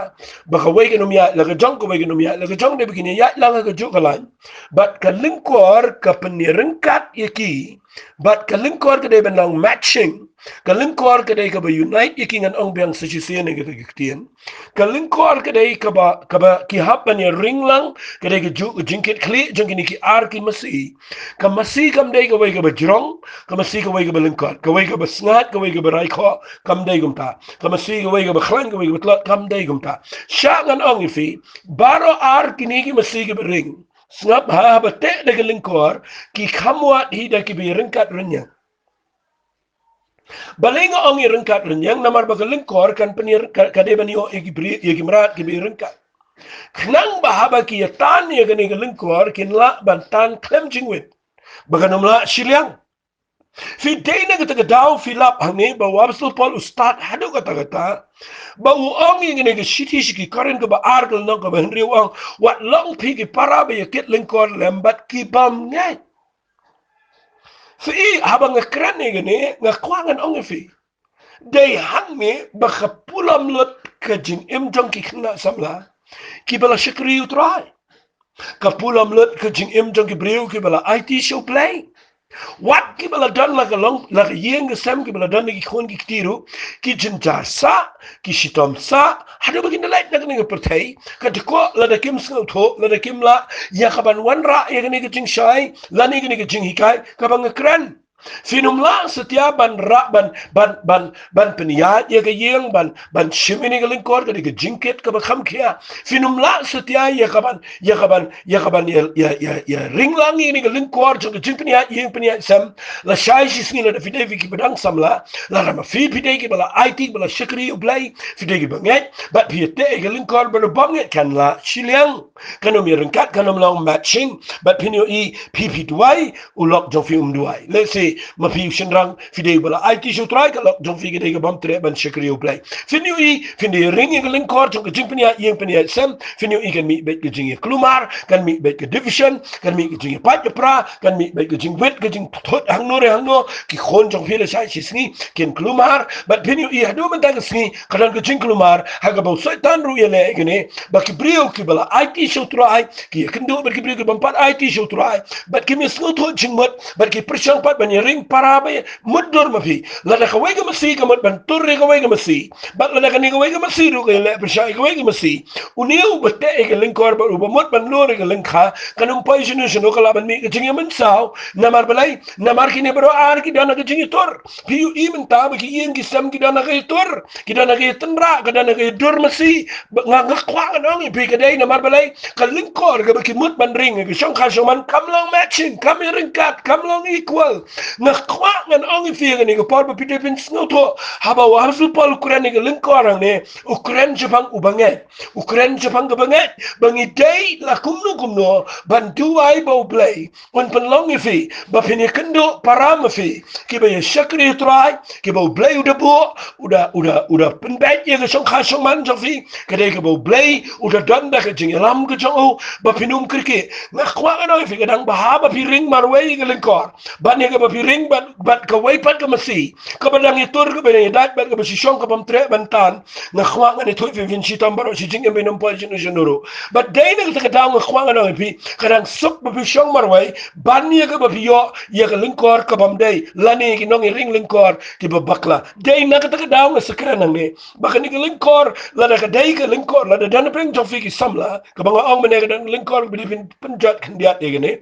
ba kawei kan ym ïaid la ka jong, kawei kan ym ïaid la ka jong, dei ba kin ïaid lang ha kajuh ka lain. Bad ka lyngkor ka pynïaryngkat ïa ki. Bad ka lyngkor ka dei ban long matching. Ka lyngkor ka dei kaba unite ïa ki, ngan ong biang sa shisien ïa kata ka ktien. Ka lyngkor ka dei kaba, kaba ki hap ban ïaring lang, ka dei kajuh ka jingkitkhlieh jong kine ki ar ki masi. Ka masi kam dei kawei kaba jrong, ka masi kawei kaba lyngkot, kawei kaba sngaid, kawei kaba raikhoh, kam dei kumta. Ka masi kawei kaba khlaiñ, kawei kaba tlot, kam dei kumta. Sha ngan ong ïa phi, baroh ar kine ki masi kiba ring, sngap ha, haba teh da ka lyngkor, ki kham wad hi da kiba ïaryngkat rynïeng. Balei nga ong ïaryngkat rynïeng? Namar ba ka lyngkor kan pynïar, ka, ka dei ban ïoh ïa ki briew, ïa ki mrad kiba ïaryngkat. Khnang ba haba ki ïatan ïa kane ka lyngkor, kin lah ban tan khlem jingwit, ba kan ym lah shiliang. Phi, dei na kata ka daw phi lap hangne ba u Apostol Paul u stad haduh katta katta, ba u ong ïa kane ka shithi sha ki Korinth kaba ar, ka lynnong kaba hynriew, u ong, wat long phi ki para ba ïa kit lyngkor lem bad ki bym ngeit. Phi, haba nga kren ïa kane, nga kwah ngan ong ïa phi, dei hangne ba ka pulom lut ka jingim jong ki khynnah samla kiba la shakri ïa u Trai. Ka pulom lut ka jingim jong ki briew kiba la aiti sha u Blei. Wat kiba la don la ka long, la ka ïing ka sem, kiba la don la ki khun ki kti ruh, ki jynjar sah, ki shitom sah, haduh ba kin da leit na kane ka pyrthei, ka dkoh lada kim sngewthuh, lada kim lah ïa ka ban wanrah ïa kane ka jingshai lane kane ka jinghikai kaba nga kren. Phin ym lah satia ban rah, ban, ban, ban, ban pynïaid ïa ka ïing, ban, ban shim ïa kane ka lyngkor, ka dei ka jingkit kaba kham khia. Phin ym lah satia ïa ka ban, ïa ka ban, ïa ka ban ïa, ïa, ïa, ïa ring lang ïa kane ka lyngkor jong ka jingpynïaid ïing pynïaid sem. Lashai shisngi lada phi dei phi kiba dang samla, lada ma phi phi dei kiba la aiti, ba la shakri ïa u Blei, phi dei kiba ngeit, bad phi ïateh ïa ka lyngkor bad u bym ngeit, kan lah shiliang. Kan ym ïaryngkat, kan ym long matching, bad phin ïohi phi phi duwai, u lok jong phi um duwai. Let's see, Ma phi u shynrang, phi dei ba la aiti sha u Trai, ka lok jong phi ka dei ka bym treh ban shakri ïa u Blei. Phin ïohi, phin dei ring ïa ka lyngkor jong ka jingpynïaid ïing pynïaid sem, phin ïohi kan mih beit ka jingïaklumar, kan mih beit ka division, kan mih ka jingïapait ïapra, kan mih beit ka jingwit, ka jingthut hangno re hangno, ki khun jong phi lashai shi sngi kin klumar, bad phin ïohi haduh mynta ka sngi ka don ka jingklumar ha kaba u Soitan ruh ïaleh ïa kane, ba ki briew kiba la aiti sha u Trai ki ïakynduh bad ki briew ki bym pat aiti sha u Trai, bad kim ïasngewthuh jingmut, bad ki pyrshang pat ban ïaring para ba mutdur. Ma phi, lada kawei ka masi ka mut ban tur ïa kawei ka masi, bad lada kane kawei ka masi ruh ka ïaleh pyrshah ïa kawei ka masi, une uba teh ïa ka lyngkor bad uba mut ban lur ïa ka lyngkha kan ym poi shano shano, ka lah ban mih ka jingïamynsaw. Namar balei? Namar kine baroh ar ki don ha ka jingïatur. Phi ïohi mynta ba ki ïing ki sem ki don ha ka ïatur, ki don ha ka ïatynrah, ki don ha ka ïadur masi. Ba nga, nga kwah ngan ong ïa phi ka dei namar balei? Ka lyngkor kaba ki mut ban ring, ka shongkha shongman kam long matching, kam ïaryngkat, kam long equal. Nga kwah ngan ong ïa phi ha kane ka por ba phi dei phin sngewthuh, haba u Apostol Paul u kren ïa ka lyngkor hangne, u kren shaphang u bangeit, u kren shaphang ka bangeit, ba ngi dei la kumno kumno ban duwai ba u Blei un pynlong ïa phi ba phin ïakynduh para ma phi kiba ïa shakri ïa u Trai, kiba u Blei u da buh, u da, u da, u da pynbeit ïa ka shongkha shongman jong phi, ka dei kaba u Blei u da don da ka jingïalam ka jong u, ba phin ym kyrkieh. Nga kwah ngan ong ïa phi, ka dang bha ba phi ring marwei ïa ka lyngkor ban ïa kaba phi ring bad, bad kawei pat ka masi kaba dang ïatur, kaba dang ïadait bad kaba shisha ka bym treh ban tan. Nga kwah ngan ïathuh ïa phi, phin shitom baroh shi jingim, phin ym poi shano shano ruh. Bad dei na kata ka daw nga kwah ngan ong ïa phi, ka dang suk ba phi shong marwei ban ïa kaba phi ïoh ïa ka lyngkor ka bym dei, lane ki nongïaring lyngkor kiba bakla. Dei na kata ka daw nga sa kren hangne ba kane ka lyngkor, lada ka dei ka lyngkor, lada don napdeng jong phi ki samla, kaba nga ong mynne ka don lyngkor ba dei phin pynjot khyndiat ïa kane.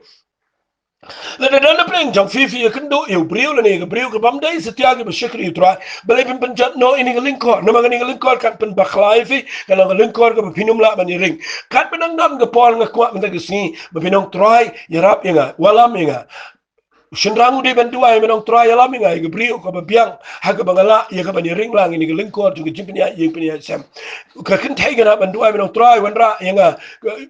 Lada don napdeng jong phi, phi ïakynduh ïa u briew lane ïa ka briew ka bym dei satia kiba shakri ïa u Trai, balei phin pynjot noh ïa kane ka lyngkor? Namar kane ka lyngkor kan pynbakla ïa phi, kan long ka lyngkor kaba phin ym lah ban ïaring. Katba nang don ka por, nga kwah mynta ka sngi ba phin ong, Trai, ïarap ïa nga, wallam ïa nga. U shynrang u dei ban duwai, ban ong, Trai, ïalam ïa nga, ïa ka briew kaba biang ha kaba nga lah ïa ka ban ïaring lang ïa kane ka lyngkor jong ka jingpynïaid ïing pynïaid sem. Ka kynthei ka lah ban duwai ban ong, Trai, wanrah ïa nga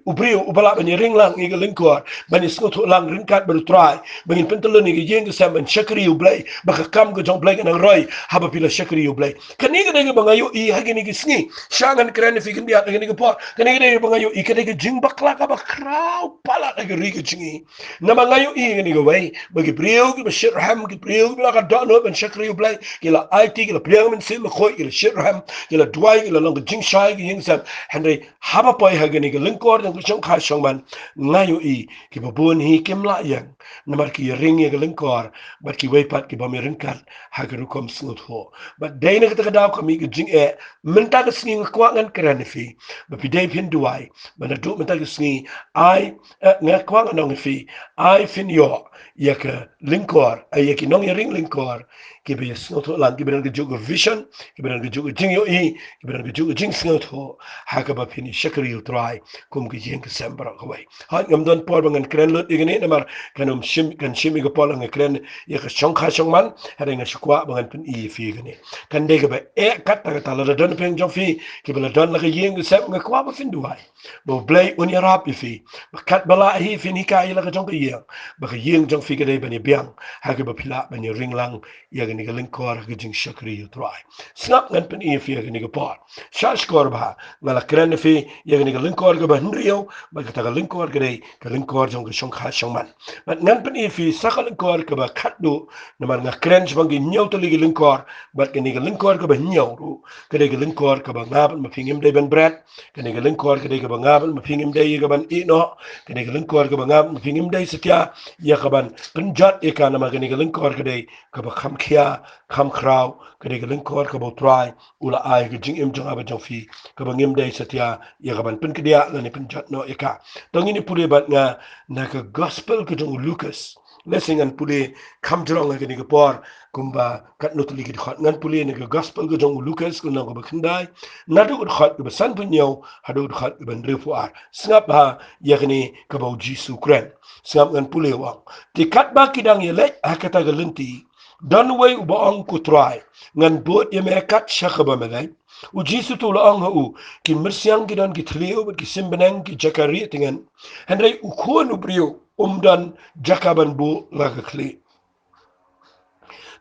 u briew uba lah ban ïaring lang ïa ka lyngkor, ban ïasngewthuh lang ryngkat bad u Trai, ba ngin pyntyllun ïa ka ïing ka sem ban shakri ïa u Blei, ba ka kam ka jong u Blei kan nang roi haba phi la shakri ïa u Blei. Kane ka dei kaba nga ïohi ha kine ki sngi. Sha ngan kren ïa phi khyndiat ha kane ka por. Kane ka dei kaba nga ïohi, ka dei ka jingbakla kaba khraw palat ha ka ri ka jong ngi. Namar nga ïohi kane kawei ba ki briew kiba shitrhem, ki briew kiba la ka dohnud ban shakri ïa u Blei, ki la aiti, ki la pdiang Mynsiem Bakhuid, ki la shitrhem, ki la duwai, ki la long ka jingshai ka ïing sem. Hynrei haba poi ha kane ka lyngkor jong ka shongkha shongman, nga ïohi kiba bun hi kim lah ïeng, namar ki ïaring ïa ka lyngkor bad kiwei pat ki bym ïaryngkat ha ka rukom sngewthuh. Bad dei na kata ka daw ka mih ka jingeh. Mynta ka sngi nga kwah ngan kren ïa phi ba phi dei phin duwai ba naduh mynta ka sngi, ai, eh, nga kwah ngan ong ïa phi, ai phin ïoh ïa ka lyngkor, ai ïa ki nongïaring lyngkor kiba ïasngewthuh lang, kiba don kajuh ka vision, kiba don kajuh ka jingïohi, kiba don kajuh ka jingsngewthuh ha kaba phin ïashakri ïa u Trai kum ka ïing ka sem baroh kawei. Hooid, ngam don por ba ngan kren lut ïa kane namar kan ym shim, kan shim ïa ka por ba ngan kren ïa ka shongkha shongman. Hynrei nga shu kwah ba ngan pyni ïa phi ïa kane. Kan dei kaba eh katta katta, lada don pdeng jong phi kiba la don la ka ïing ka sem, nga kwah ba phin duwai ba u Blei un ïarap ïa phi, ba katba lah hi phin hikai ïa la ka jong ka ïing, ba ka ïing jong phi ka dei ban ïabiang ha kaba phi lah ban ïaring lang ïa kane ka lyngkor ha ka jingshakri ïa u Trai. Sngap, ngan pyni ïa phi ha kane ka por. Sha shkor bha nga la kren ïa phi ïa kane ka lyngkor kaba hynriew, bad kata ka lyngkor ka dei ka lyngkor jong ka shongkha shongman. Bad ngan pyni ïa phi sa ka lyngkor kaba khatduh, namar nga kren shaphang ki hynñiew tylli ki lyngkor, bad kane ka lyngkor kaba hynñiew ruh ka dei ka lyngkor kaba nga bad ma phi ngim dei ban bret. Kane ka lyngkor ka dei kaba nga bad ma phi ngim dei ïa ka ban ïeh noh. Kane ka lyngkor kaba nga bad ma phi ngim dei satia ïa ka ban pynjot ïa ka, namar kane ka lyngkor ka dei kaba kham khia, kham khraw, ka dei ka lyngkor kaba u Trai u la ai ka jingim jong nga bad jong phi, kaba ngim dei satia ïa ka ban pynkdiah lane pynjot noh ïa ka. To ngin ïa pule bad nga na ka gospel ka jong u Lukas. Lehse ngan pule kham jrong ha kane ka por kumba katno tylli ki dkhot. Ngan pule na ka gospel ka jong u Lukas, ka lynnong kaba khyndai, naduh ka dkhot kaba sanphew hynñiew haduh ka dkhot kaba hynriewphew ar. Sngap bha ïa kane kaba u Jisu u kren. Sngap, ngan pule, u ong: Te katba ki dang ïaleit ha kata ka lynti, don uwei uba ong, Ko Trai, ngan bud ïa me kat sha kaba me leit. U Jisu te u la ong ha u: Ki myrsiang ki don ki thliew, bad ki sim bneng ki jaka rieh tngen, hynrei u Khun u briew um don jaka ban buh la ka khlieh.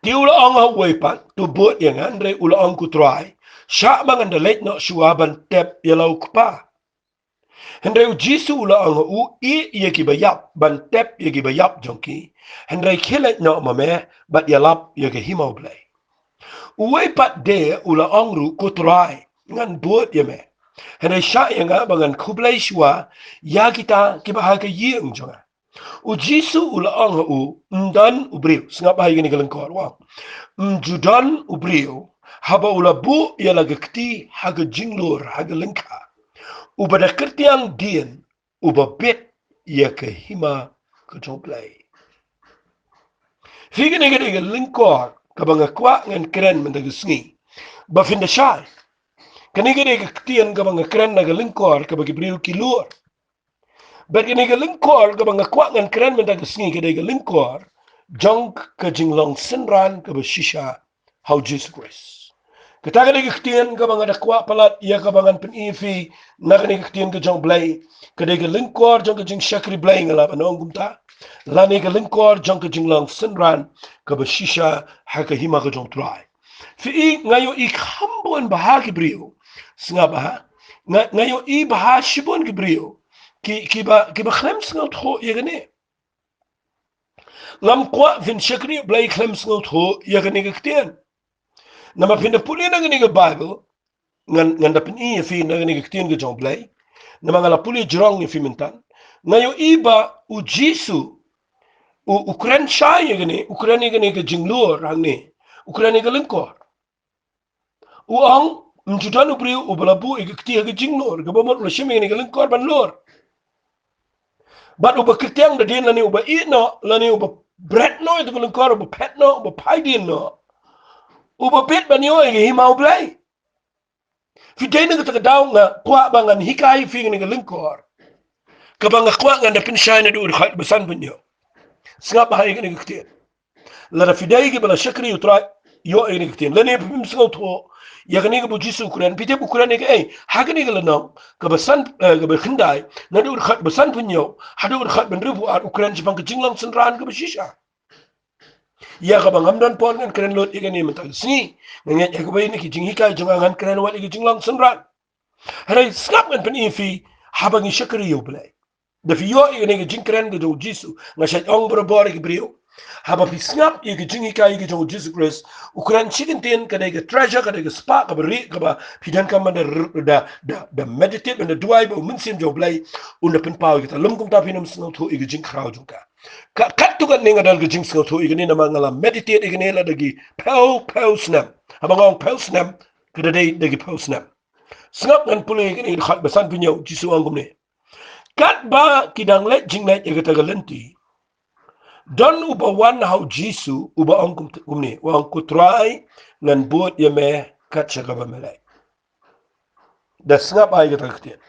Te u la ong ha uwei pat, to bud ïa nga, hynrei u la ong, ko Trai, shah ba ngan da leit noh shuwa ban tep ïa la u kpa. Hynrei u Jisu u la ong ha u, ïeh ïa kiba ïap ban tep ïa kiba ïap jong ki, hynrei khie leit noh ma me bad ïalap ïa ka hima U Blei. Uwei pat de u la ong ruh, ko Trai, ngan bud ïa me, hynrei shah ïa nga ba ngan khublei shuwa ïa kita kiba ha ka ïing jong nga. U Jisu u la ong ha u, ym don u briew, sngap ha ïa kane ka lyngkor, u ong, ym ju don u briew haba u la buh ïa la ka kti ha ka jinglur, ha ka lyngkha, uba da kyrtiang dien uba bit ïa ka hima ka jong U Blei. Phi, kane ka dei ka lyngkor kaba nga kwah ngan kren mynta ka sngi ba phin da shai. Kane ka dei ka ktien kaba nga kren na ka lyngkor kaba ki briew ki lur. Bad kane ka lyngkor kaba nga kwah ngan kren mynta ka sngi ka dei ka lyngkor jong ka jinglong synran kaba shisha ha u Jisu Khrist. Kata ka dei ka ktien kaba nga da kwah palat ïa kaba ngan pyni ïa phi na kane ka ktien ka jong U Blei. Ka dei ka lyngkor jong ka jingshakri Blei, nga lah ban ong kumta. Lane ka lyngkor jong ka jinglong synran kaba shisha ha ka hima ka jong U Trai. Phi, nga ïohi kham bun bha ki briew, sngap bha, nga, nga ïohi bha shibun ki briew ki, kiba, kiba khlem sngewthuh ïa kane. Ngam kwah phin shakri Blei khlem sngewthuh ïa kane ka ktien. Namar phin da pule na kane ka Baibl, ngan, ngan da pyni ïa phi na kane ka ktien ka jong U Blei. Namar nga la pule jrong ïa phi mynta. Nga ïohi ba u Jisu u, u kren shai ïa kane, u kren ïa kane ka jinglur hangne, u kren ïa ka lyngkor. U ong, ym ju don u briew uba la buh ïa ka kti ha ka jinglur, kaba mut u la shim ïa kane ka lyngkor ban lur. Bad uba kyrtiang da dien lane uba ïeh noh, lane uba bret noh ïa ka lyngkor, uba phet noh, uba phai dien noh, uba bit ban ïoh ïa ka hima U Blei. Phi, dei na kata ka daw nga kwah ba ngan hikai ïa phi kane ka lyngkor kaba nga kwah ngan da pynshai naduh u dkhot ba san phew hynñiew. Sngap bha ïa kane ka ktien. Lada phi dei kiba la shakri ïa U Trai, ïoh ïa kane ka ktien. Lane phim sngewthuh ïa kane kaba u Jisu u kren, phi tip u kren ïa kaei? Ha kane ka lynnong kaba san, eh, kaba khyndai, naduh u dkhot ba san phew hynñiew haduh u dkhot ba hynriew phew ar, u kren shaphang ka jinglong synran kaba shisha. Ïa kaba ngam don por ngan kren lut ïa kane mynta ka sngi. Nga ngeit ha kawei na ki jinghikai jong nga ngan kren wat ïa ka jinglong synran. Hynrei sngap, ngan pyni ïa phi, haba ngi shakri ïa U Blei, da phi ïoh ïa kane ka jingkren ka jong u Jisu, nga shait ong barabor ïa ki briew, haba phi sngap ïa ka jinghikai ka jong u Jisu Khrist, u kren shi kyntien, ka dei ka treasure, ka dei ka spah kaba rieh kaba phi donkam ban da, da, da, da meditate, ban da duwai ba u Mynsiem jong U Blei un da pynpaw ïa kata. Lym kumta phin ym sngewthuh ïa ka jingkhraw jong ka. Ka, katto katne nga don ka jingsngewthuh ïa kane namar nga la meditate ïa kane la da ki phew phew snem. Haba nga ong phew snem, ka da dei da ki phew snem. Sngap, ngan pule ïa kane, dkhot ba san phew hynñiew, u Jisu u ong kumne. Katba ki dang leit jingleit ïa kata ka lynti, don uba wan ha u Jisu uba ong kum, kumne, u ong, ko Trai, ngan bud ïa me kat sha kaba me leit. Da sngap ïa kata ka ktien.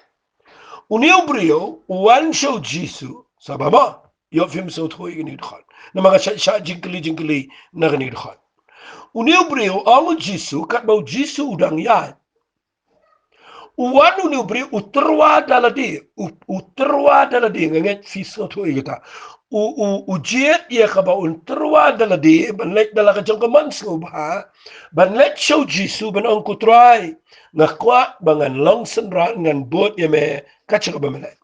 Une u briew u wan sha u Jisu, sngap bha mo, ïoh phim sngewthuh ïa kane ka dkhot. Namar nga shah, shah jingkylli jingkylli na kane ka dkhot. Une u briew, ong u Jisu, katba u Jisu u dang ïaid, u wan une u briew u tyrwa da lade, u, u tyrwa da lade, nga ngeit phi sngewthuh ïa kata. U, u, u jied ïa kaba un tyrwa da lade, ban leit da la ka jong ka mon sngewbha, ban leit sha u Jisu, ban ong, ko Trai, nga kwah ba ngan long synran, ngan bud ïa me kat sha kaba me leit.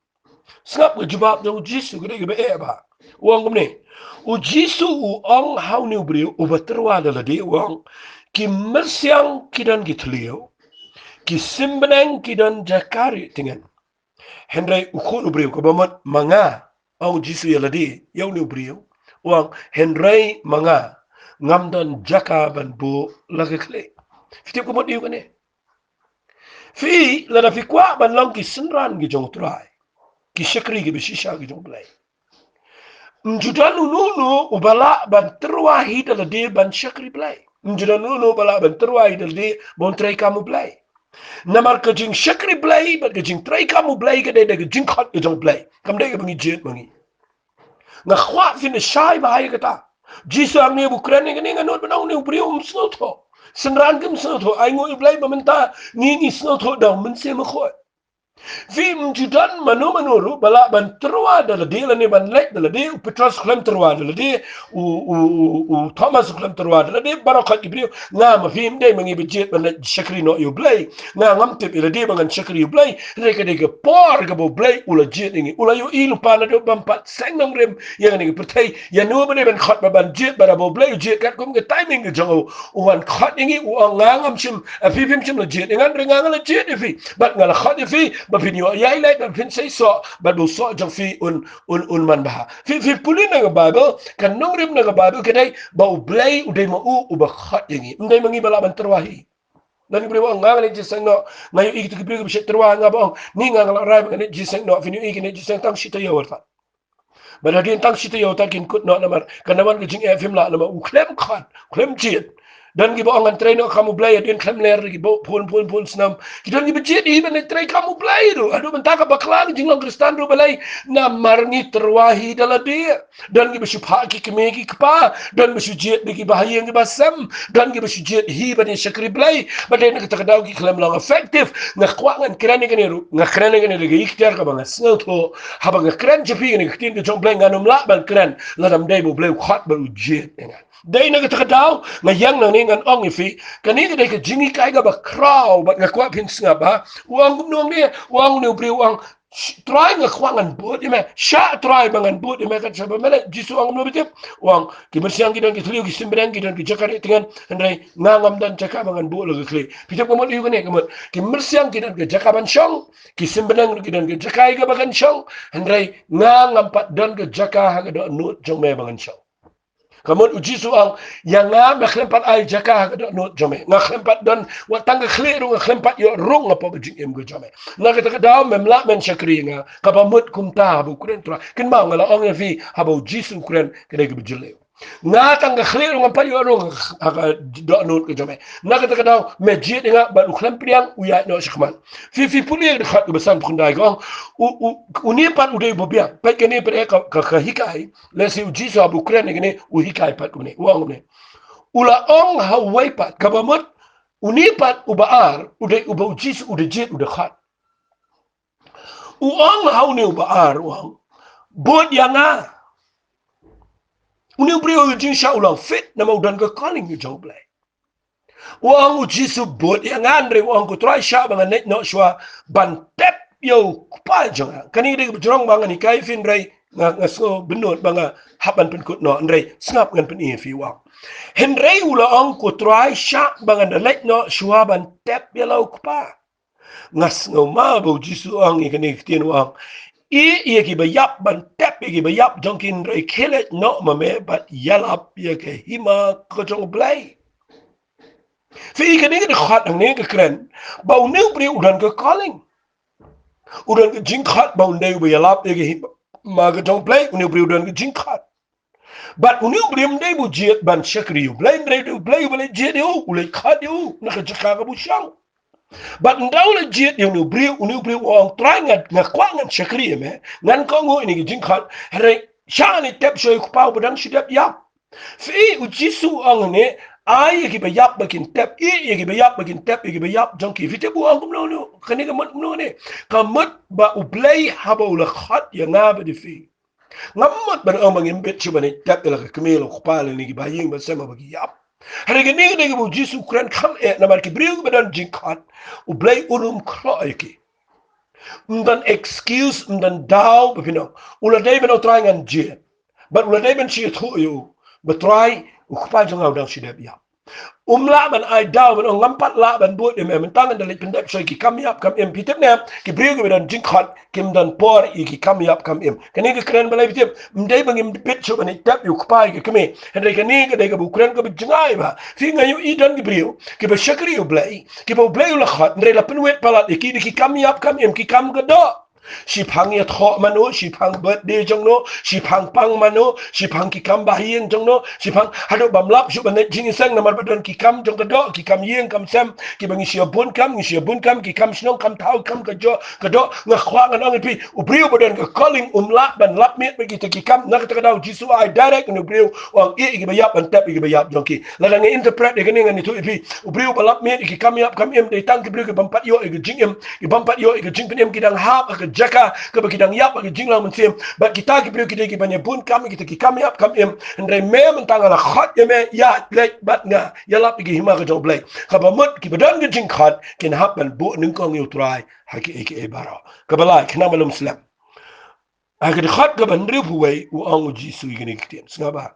Sngap ka jubab jong u Jisu, ka dei kaba eh bha. U ong kumne. U Jisu u ong ha une u briew uba tyrwa da lade, u ong, ki myrsiang ki don ki thliew, ki sim bneng ki don jaka rieh tngen, hynrei u khun u briew, kaba mut ma nga, ong u Jisu ïa lade, ïa une u briew, u ong, hynrei ma nga, ngam don jaka ban buh la ka khlieh. Phi tip ka mut aïu kane? Phi, lada phi kwah ban long ki synran ki jong u Trai, ki shakri kiba shisha ki jong u Blei, ym ju don uno uno uba lah ban tyrwa hi da lade ban shakri Blei. Ym ju don uno uno uba lah ban tyrwa hi da lade ban trei kam u Blei. Namar ka jingshakri Blei bad ka jingtrei kam u Blei ka dei da ka jingkhot ka jong u Blei, kam dei kaba ngi jied ma ngi. Nga kwah phin da shai bha ïa kata. Jisu hangne ba u kren ïa kane, nga nud ban ong une u briew um sngewthuh. Synran kim sngewthuh. Ai nguh ïa u Blei ba mynta ngi, ngi sngewthuh da u Mynsiem Bakhuid. Phi, ym ju don mano mano ruh ba lah ban tyrwa da lade lane ban leit da lade. U Petros u khlem tyrwa da lade, u, u, u, u Thomas u khlem tyrwa da lade, baroh khoit ki briew. Nga ma phi ym dei ma ngi ba jied ban leit shakri noh ïa U Blei. Nga ngam tip ïa lade ba ngan shakri ïa U Blei. Hynrei ka dei ka por kaba U Blei u la jied ïa ngi, u la ïohi lypa naduh bym pat seng nongrim ïa kane ka pyrthei. Ïa no ba dei ban khot bad ban jied, bad haba U Blei u jied katkum ka timing ka jong u, u wan khot ïa ngi, u ong, nga ngam shym, eh, phi phim shym la jied ïa nga, hynrei nga, nga la jied ïa phi bad nga la khot ïa phi ba phin ïoh ïaileit, ba phin sei soh, bad ba u soh jong phi un, un, un manbha. Phi, phi pule na ka Baibl, ka nongrim na ka Baibl ka dei ba U Blei u dei ma u uba khot ïa ngi, ym dei ma ngi ba lah ban tyrwa hi. Don ki briew ba ong, nga, ngan leit jingseng noh. Nga ïohi kito ki briew kiba shait tyrwa ïa nga ba ong, ni, nga, nga la rai ba ngan leit jingseng noh. Phin ïohi ki leit jingseng tang shi taïew artat. Bad hadien tang shi taïew artat kin kut noh namar ka, namar ka jingeh phim lah, namar u khlem khot, u khlem jied. Don kiba ong, ngan trei noh kam U Blei, hadien khlem ler ki bun bun bun snem. Ki don kiba jied hi ban leit trei kam U Blei ruh. Haduh mynta ka bakla ka jinglong Khristan ruh balei? Namar ngi tyrwa hi da lade. Don kiba shu phah ki kmie ki kpa, don ba shu jied da kiba ha ïing kiba sem, don kiba shu jied hi ban ïa shakri Blei. Bad dei na kata ka daw ki khlem long effective. Nga kwah ngan kren ïa kane ruh, nga kren ïa kane da ka ikhtiar kaba nga sngewthuh. Haba nga kren sha phi kane ka ktien ka jong U Blei, ngan ym lah ban kren lada ym dei ba U Blei u khot bad u jied ïa nga. Dei na kata ka daw nga ïeng nangne ngan ong ïa phi, kane ka dei ka jinghikai kaba khraw bad nga kwah phin sngap, ha. U ong kumno ne, u ong une u briew, u ong, Sh-, Trai, nga kwah ngan bud ïa me. Shah, Trai, ba ngan bud ïa me, kan shah ba me leh. Jisu u ong kumno, phi tip? U ong, ki myrsiang ki don ki thliew, ki sim bneng ki don ki jaka rieh tngen, hynrei nga ngam don jaka ba ngan buh la ka khlieh. Phi tip ka mut aïu kane ka mut? Ki myrsiang ki don ka jaka ban shong, ki sim bneng ki don ka jaka ïa kaba kan shong, hynrei nga ngam pat don ka jaka ha ka dohnud jong me ba ngan shong. Ka mut u Jisu u ong, ïa nga me khlem pat ai jaka ha ka dohnud jong me. Nga khlem pat don, wat tang ka khlieh ruh nga khlem pat ïoh rung hapoh ka jingim ka jong me. Na kata ka daw mem lah ban shakri ïa nga. Kaba mut kumta haba u kren, Trai. Kynmaw, nga la ong ïa phi, haba u Jisu u kren ka dei kaba jylliew. Nga tang ka khlieh ruh ngam pat ïoh rung ha ka dohnud ka jong me. Na kata ka daw me jied ïa nga bad u khlem pdiang, u ïaid noh shakhmat. Phi, phi pule ïa ka dkhot kaba san phew khyndai ka ong, u, u, une pat u dei uba biang. Peit kane pat eh ka, ka, ka hikai. Lehse u Jisu haba u kren ïa kane, u hikai pat kumne, u ong kumne. U la ong ha uwei pat, kaba mut une pat uba ar, u dei uba u Jisu u da jied, u da khot. U ong ha une uba ar, u ong, bud ïa nga. Une u briew ha ka jingshah u long fit namar u don ka calling ka jong U Blei. U ong u Jisu, bud ïa nga, hynrei u ong, ko Trai, shah ba ngan leit noh shuwa ban tep ïa u kpa jong nga. Kane ka dei kaba jrong ba ngan hikai ïa phi, hynrei nga, nga sngew bynnud ba nga hap ban pynkut noh, hynrei sngap, ngan pyni ïa phi, u ong. Hynrei u la ong, ko Trai, shah ba ngan da leit noh shuwa ban tep ïa la u kpa. Nga sngew ma ba u Jisu u ong ïa kane ka ktien, u ong, ïeh ïa kiba ïap ban tep ïa kiba ïap jong ki, hynrei khie leit noh ma me bad ïalap ïa ka hima ka jong U Blei. Phi, kane ka dkhot hangne ka kren ba une u briew u don ka calling. U don ka jingkhot ba un dei uba ïalap ïa ka hima ka jong U Blei, une u briew u don ka jingkhot. Bad une u briew ym dei ba u jied ban shakri ïa U Blei, ym dei U Blei uba leit jied ïa u, u leit khot ïa u na ka jaka kaba u shong. Bad ynda u leit jied ïa une u briew, une u briew u ong, Trai, nga, nga kwah ngan shakri ïa me, ngan kohnguh ïa kane ka jingkhot, hynrei shah ngan leit tep shuwa ïa u kpa uba dang shu dep ïap. Phi, u Jisu u ong hangne, ai ïa kiba ïap ba kin tep, ïeh ïa kiba ïap ba kin tep ïa kiba ïap jong ki. Phi tip u ong kumno, kumno, kane ka mut kumno kane? Ka mut ba U Blei haba u la khot ïa nga bad ïa phi, ngam mut ban ong ba ngim bit shuh ban leit tep ïa la ka kmie, la u kpa, lane kiba ha ïing ba sem haba ki ïap. Hynrei kane ka dei kaba u Jisu u kren kham eh, namar ki briew kiba don jingkhot, U Blei un ym khlaiñ ïa ki. Ym don excuse, ym don daw ba phin ong, u la dei ban ong, Trai, ngan jied. Bad u la dei ban shu ïathuh ïa u ba, Trai, u kpa jong nga u dang shu dep ïap. Um lah ban ai daw ban ong, ngam pat lah ban bud ïa me, mynta ngan da leit pyndep shuwa ïa ki kam ïap kam im. Phi tip ne, ki briew kiba don jingkhot kim don por ïa ki kam ïap kam im. Kane ka kren balei phi tip? Ym dei ba ngim bit shuh ban leit tep ïa u kpa ïa ka kmie. Hynrei kane ka dei kaba u kren kaba jngai bha. Phi, nga ïohi don ki briew kiba shakri ïa U Blei, kiba U Blei u la khot, hynrei la pynwit palat ïa ki da ki kam ïap kam im, ki kam ka doh. Shiphang ïathoh mano, shiphang birthday jong no, shiphang pang mano, shiphang ki kam bahaïing jong no, shiphang haduh bym lap shuh ban leit jingïaseng namar ba don ki kam jong ka doh, ki kam ïing kam sem, kiba ngi shu ïa bun kam, ngi shu ïa bun kam, ki kam shnong, kam thaw, kam ka doh, ka doh, nga kwah ngan ong ïa phi, u briew ba don ka calling um lah ban lap miet bad kita ki kam, na kata ka daw Jisu ai direct ïa u briew, u ong ïeh ïa kiba ïap ban tep ïa kiba ïap jong ki. Lada ngi interpret ïa kane ngan ïathuh ïa phi, u briew ba lap miet ïa ki kam ïap kam im, dei tang ki briew ki bym pat ïoh ïa ka jingim, ki bym pat ïoh ïa ka jingpynim, ki dang hap ha ka jaka kaba ki dang ïap ha ka jinglong mynsiem. Bad kita ki briew ki dei kiba ïa bun kam, kita ki kam ïap kam im. Hynrei me mynta nga la khot ïa me, ïa leit bad nga, ïa lap ïa ka hima ka jong U Blei. Kaba mut kiba don ka jingkhot kin hap ban buh nyngkong ïa U Trai ha kiei kiei baroh. Kaba lai, khnang ban ym slem. Ha ka dkhot kaba hynriewphew wei u ong u Jisu ïa kine ki ktien. Sngap bha.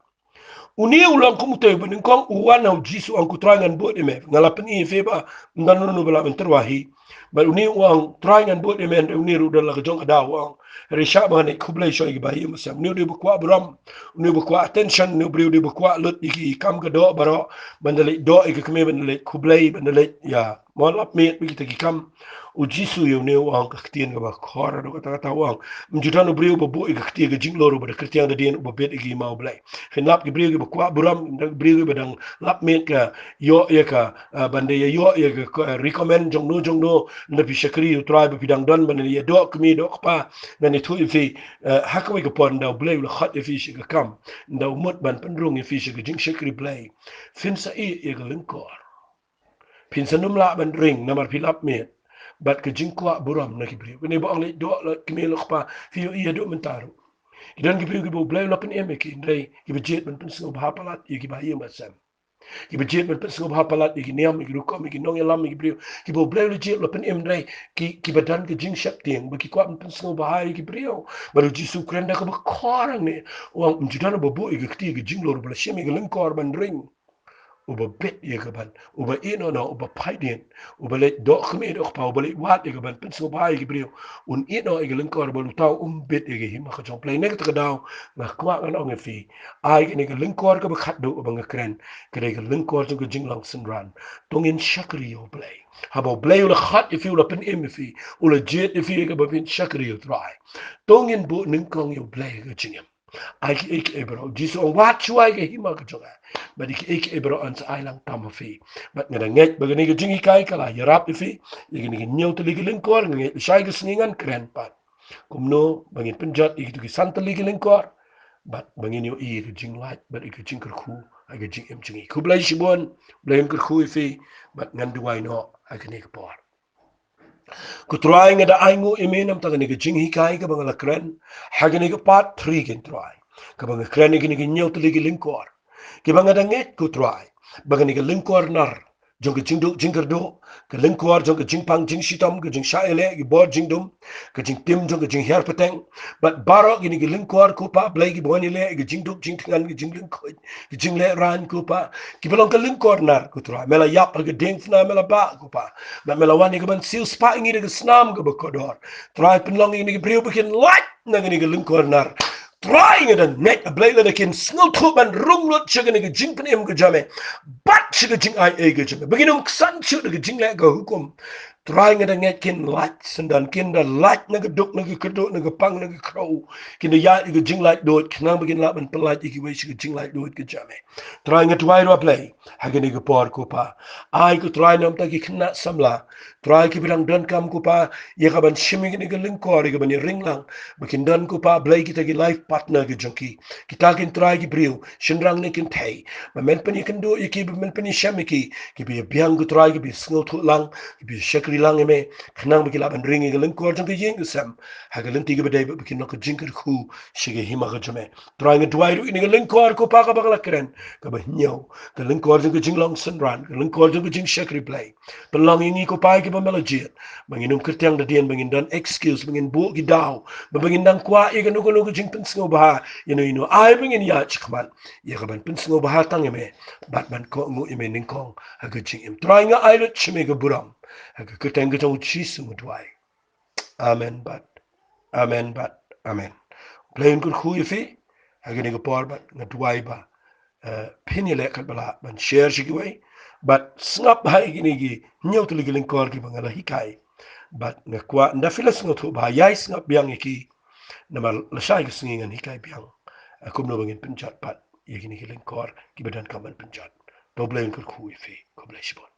Une u long kum utei uba nyngkong, u wan ha u Jisu, u ong, ko Trai, ngan bud ïa me. Nga la pyni ïa phi ba ym don uno uba lah ban tyrwa hi. Bad une u ong, Trai, ngan bud ïa me, hynrei une ruh don la ka jong ka daw, u ong. Hynrei shah ba ngan leit khublei sha ki bahaïing basem. Une u dei uba kwah burom, une uba kwah attention, une u briew u dei uba kwah lut ïa ki kam ka doh baroh, ban da leit doh ïa ka kmie, ban da leit khublei, ban da leit ïa mo lap miet bad kita ki kam. U Jisu ïa une u ong ka ktien kaba khor haduh katta katta, u ong, ym ju don u briew uba buh ïa ka kti ha ka jinglur, uba da kyrtiang da dien, uba bit ïa ka hima U Blei. Phin lap ki briew kiba kwah burom, ki briew kiba dang lap miet ka ïoh ïa ka, ah, ban da ïa ïoh ïa ka, ka recommend jong no jong no, lada phi shakri ïa U Trai ba phi dang don ban da ïa doh kmie doh kpa, ngan ïathuh ïa phi, eh, ha kawei ka por ynda U Blei u la khot ïa phi sha ka kam, ynda u mut ban pynrung ïa phi sha ka jingshakri Blei, phin sa ïeh ïa ka lyngkor. Phin sa nym lah ban ring namar phi lap miet bad ka jingkwah burom na ki briew. Kane ba ong leit doh la kmie la kpa, phi ïohi haduh mynta ruh. Ki don ki briew kiba U Blei u la pynim ïa ki, hynrei kiba jied ban pynsngewbha palat ïa ki bahaïing basem. Kiba jied ban pynsngewbha palat ïa ki niam, ïa ki rukom, ïa ki nongïalam, ïa ki briew. Kiba U Blei u la jied, u la pynim, hynrei ki, kiba don ka jingsheptieng ba ki kwah ban pynsngewbha ïa ki briew. Bad u Jisu u kren da kaba khor hangne, u ong, ym ju don uba buh ïa ka kti ha ka jinglur, uba la shim ïa ka lyngkor ban ring, uba bit ïa ka ban, uba ïeh noh noh, uba phai dien, uba leit doh kmie doh kpa, uba leit wad ïa ka ban pynsngewbha ïa ki briew, un ïeh noh ïa ka lyngkor, bad uta um bit ïa ka hima ka jong U Blei. Na kata ka daw nga kwah ngan ong ïa phi, ai kane ka lyngkor kaba khatduh kaba nga kren, ka dei ka lyngkor jong ka jinglong synran. To ngin shakri ïa U Blei. Haba U Blei u la khot ïa phi, u la pynim ïa phi, u la jied ïa phi ïa kaba phin shakri ïa U Trai. To ngin buh nyngkong ïa U Blei ha ka jingim. Ai kiei kiei baroh. U Jisu u ong, wad shuwa ïa ka hima ka jong nga, bad ïa kiei kiei baroh yn sa ai lang tam ha phi. Bad nga da ngeit ba kane ka jinghikai ka la ïarap ïa phi ïa kine ki hynñiew tylli ki lyngkor. Nga ngeit lashai ka sngi ngan kren pat kumno ba ngin pynjot ïa kito ki san tylli ki lyngkor, bad ba ngin ïohi ïa ka jinglait bad ïa ka jingkyrkhu ha ka jingim jong ngi. Khublei shibun. Blei un kyrkhu ïa phi. Bad ngan duwai noh ha kane ka por. Ko Trai, nga da ainguh ïa me na bynta kane ka jinghikai kaba nga la kren ha kane ka part three, ko Trai, kaba nga kren ïa kine ki hynñiew tylli ki lyngkor, kiba nga da ngeit, ko Trai, ba kane ka lyngkor nar jong ka jingduk jingkyrduh, ka lyngkor jong ka jingpang jingshitom, ka jingshah ïaleh, ki bor jingdum, ka jingtim jong ka jinghiar pateng, bad baroh kine ki lyngkor, ko Pa Blei, kiba wan ïaleh ïa ka jingduk jingthngan, ka jinglyngkhuh, ka jinglehraiñ, ko Pa, kiba long ka lyngkor nar, ko Trai. Me la ïap ha ka diengphna, me la bah, ko Pa, bad me la wan ïa ka ban siew spah ïa ngi da ka snam kaba kordor. Trai, pynlong ïa kine ki briew ba kin lait na kane ka lyngkor nar. Trai, nga da ngeit, A Blei, lada kin sngewthuh ban rung lut sha kane ka jingpynim ka jong me bad sha ka jingai ei ka jong me, ba kin ym ksan shuh da ka jingleh ka hukum. Trai, nga da ngeit kin lait syndon, kin da lait na ka duk, na ka kyrduh, na ka pang, na ka khrew. Kin da ïaid ïa ka jinglaitluid, khnang ba kin lah ban pynlait ïa kiwei sha ka jinglaitluid ka jong me. Trai, nga duwai ruh, A Blei, ha kane ka por, ko Pa. Ai, ko Trai, na bynta ki khynnah samla, Trai, kiba dang donkam, ko Pa, ïa ka ban shim ïa kane ka lyngkor, ïa ka ban ïaring lang, ba kin don, ko Pa Blei, kita ki life partner ki jong ki. Kita kin, Trai, ki briew, shynrang ne kynthei, ba men pynïakynduh ïa ki, ba men pynïashem ïa ki, kiba ïabiang, ko Trai, kiba ïasngewthuh lang, kiba ïashakri lang ïa me, khnang ba ki lah ban ring ïa ka lyngkor jong ka ïing ka sem ha ka lynti kaba dei, ba kin long ka jingkyrkhu sha ka hima ka jong me. Trai, nga duwai ruh ïa kane ka lyngkor, ko Pa, kaba nga la kren, kaba hynñiew, ka lyngkor jong ka jinglong synran, ka lyngkor jong ka jingshakri Blei. Pynlong ïa ngi, ko Pa, kiba me la jied, ba ngin ym kyrteng da dien, ba ngin don excuse, ba ngin buh ki daw, ba, ba ngin dang kwah ïa kano kano ka jingpynsngewbha ïano ïano. Ai ba ngin ïaid shakhmat ïa ka ban pynsngewbha tang ïa me bad ban kohnguh ïa me nyngkong ha ka jingim. Trai, nga ai lut sha me ka burom, ha ka kyrteng ka jong U Jisu nga duwai. Amen bad amen bad amen. Blei un kyrkhu ïa phi ha kane ka por, bad nga duwai ba, eh, phin ïaleh katba lah ban share sha kiwei, bad sngap bha ïa kine ki hynñiew tylli ki lyngkor kiba nga la hikai, Bad nga kwah, nda phi la sngewthuh bha, ïai sngap biang ïa ki. Namar lashai ka sngi ngan hikai biang, eh, kumno ba ngin pynjot pat ïa kine ki lyngkor kiba donkam ban pynjot. To U Blei un kyrkhu ïa phi. Khublei shibun.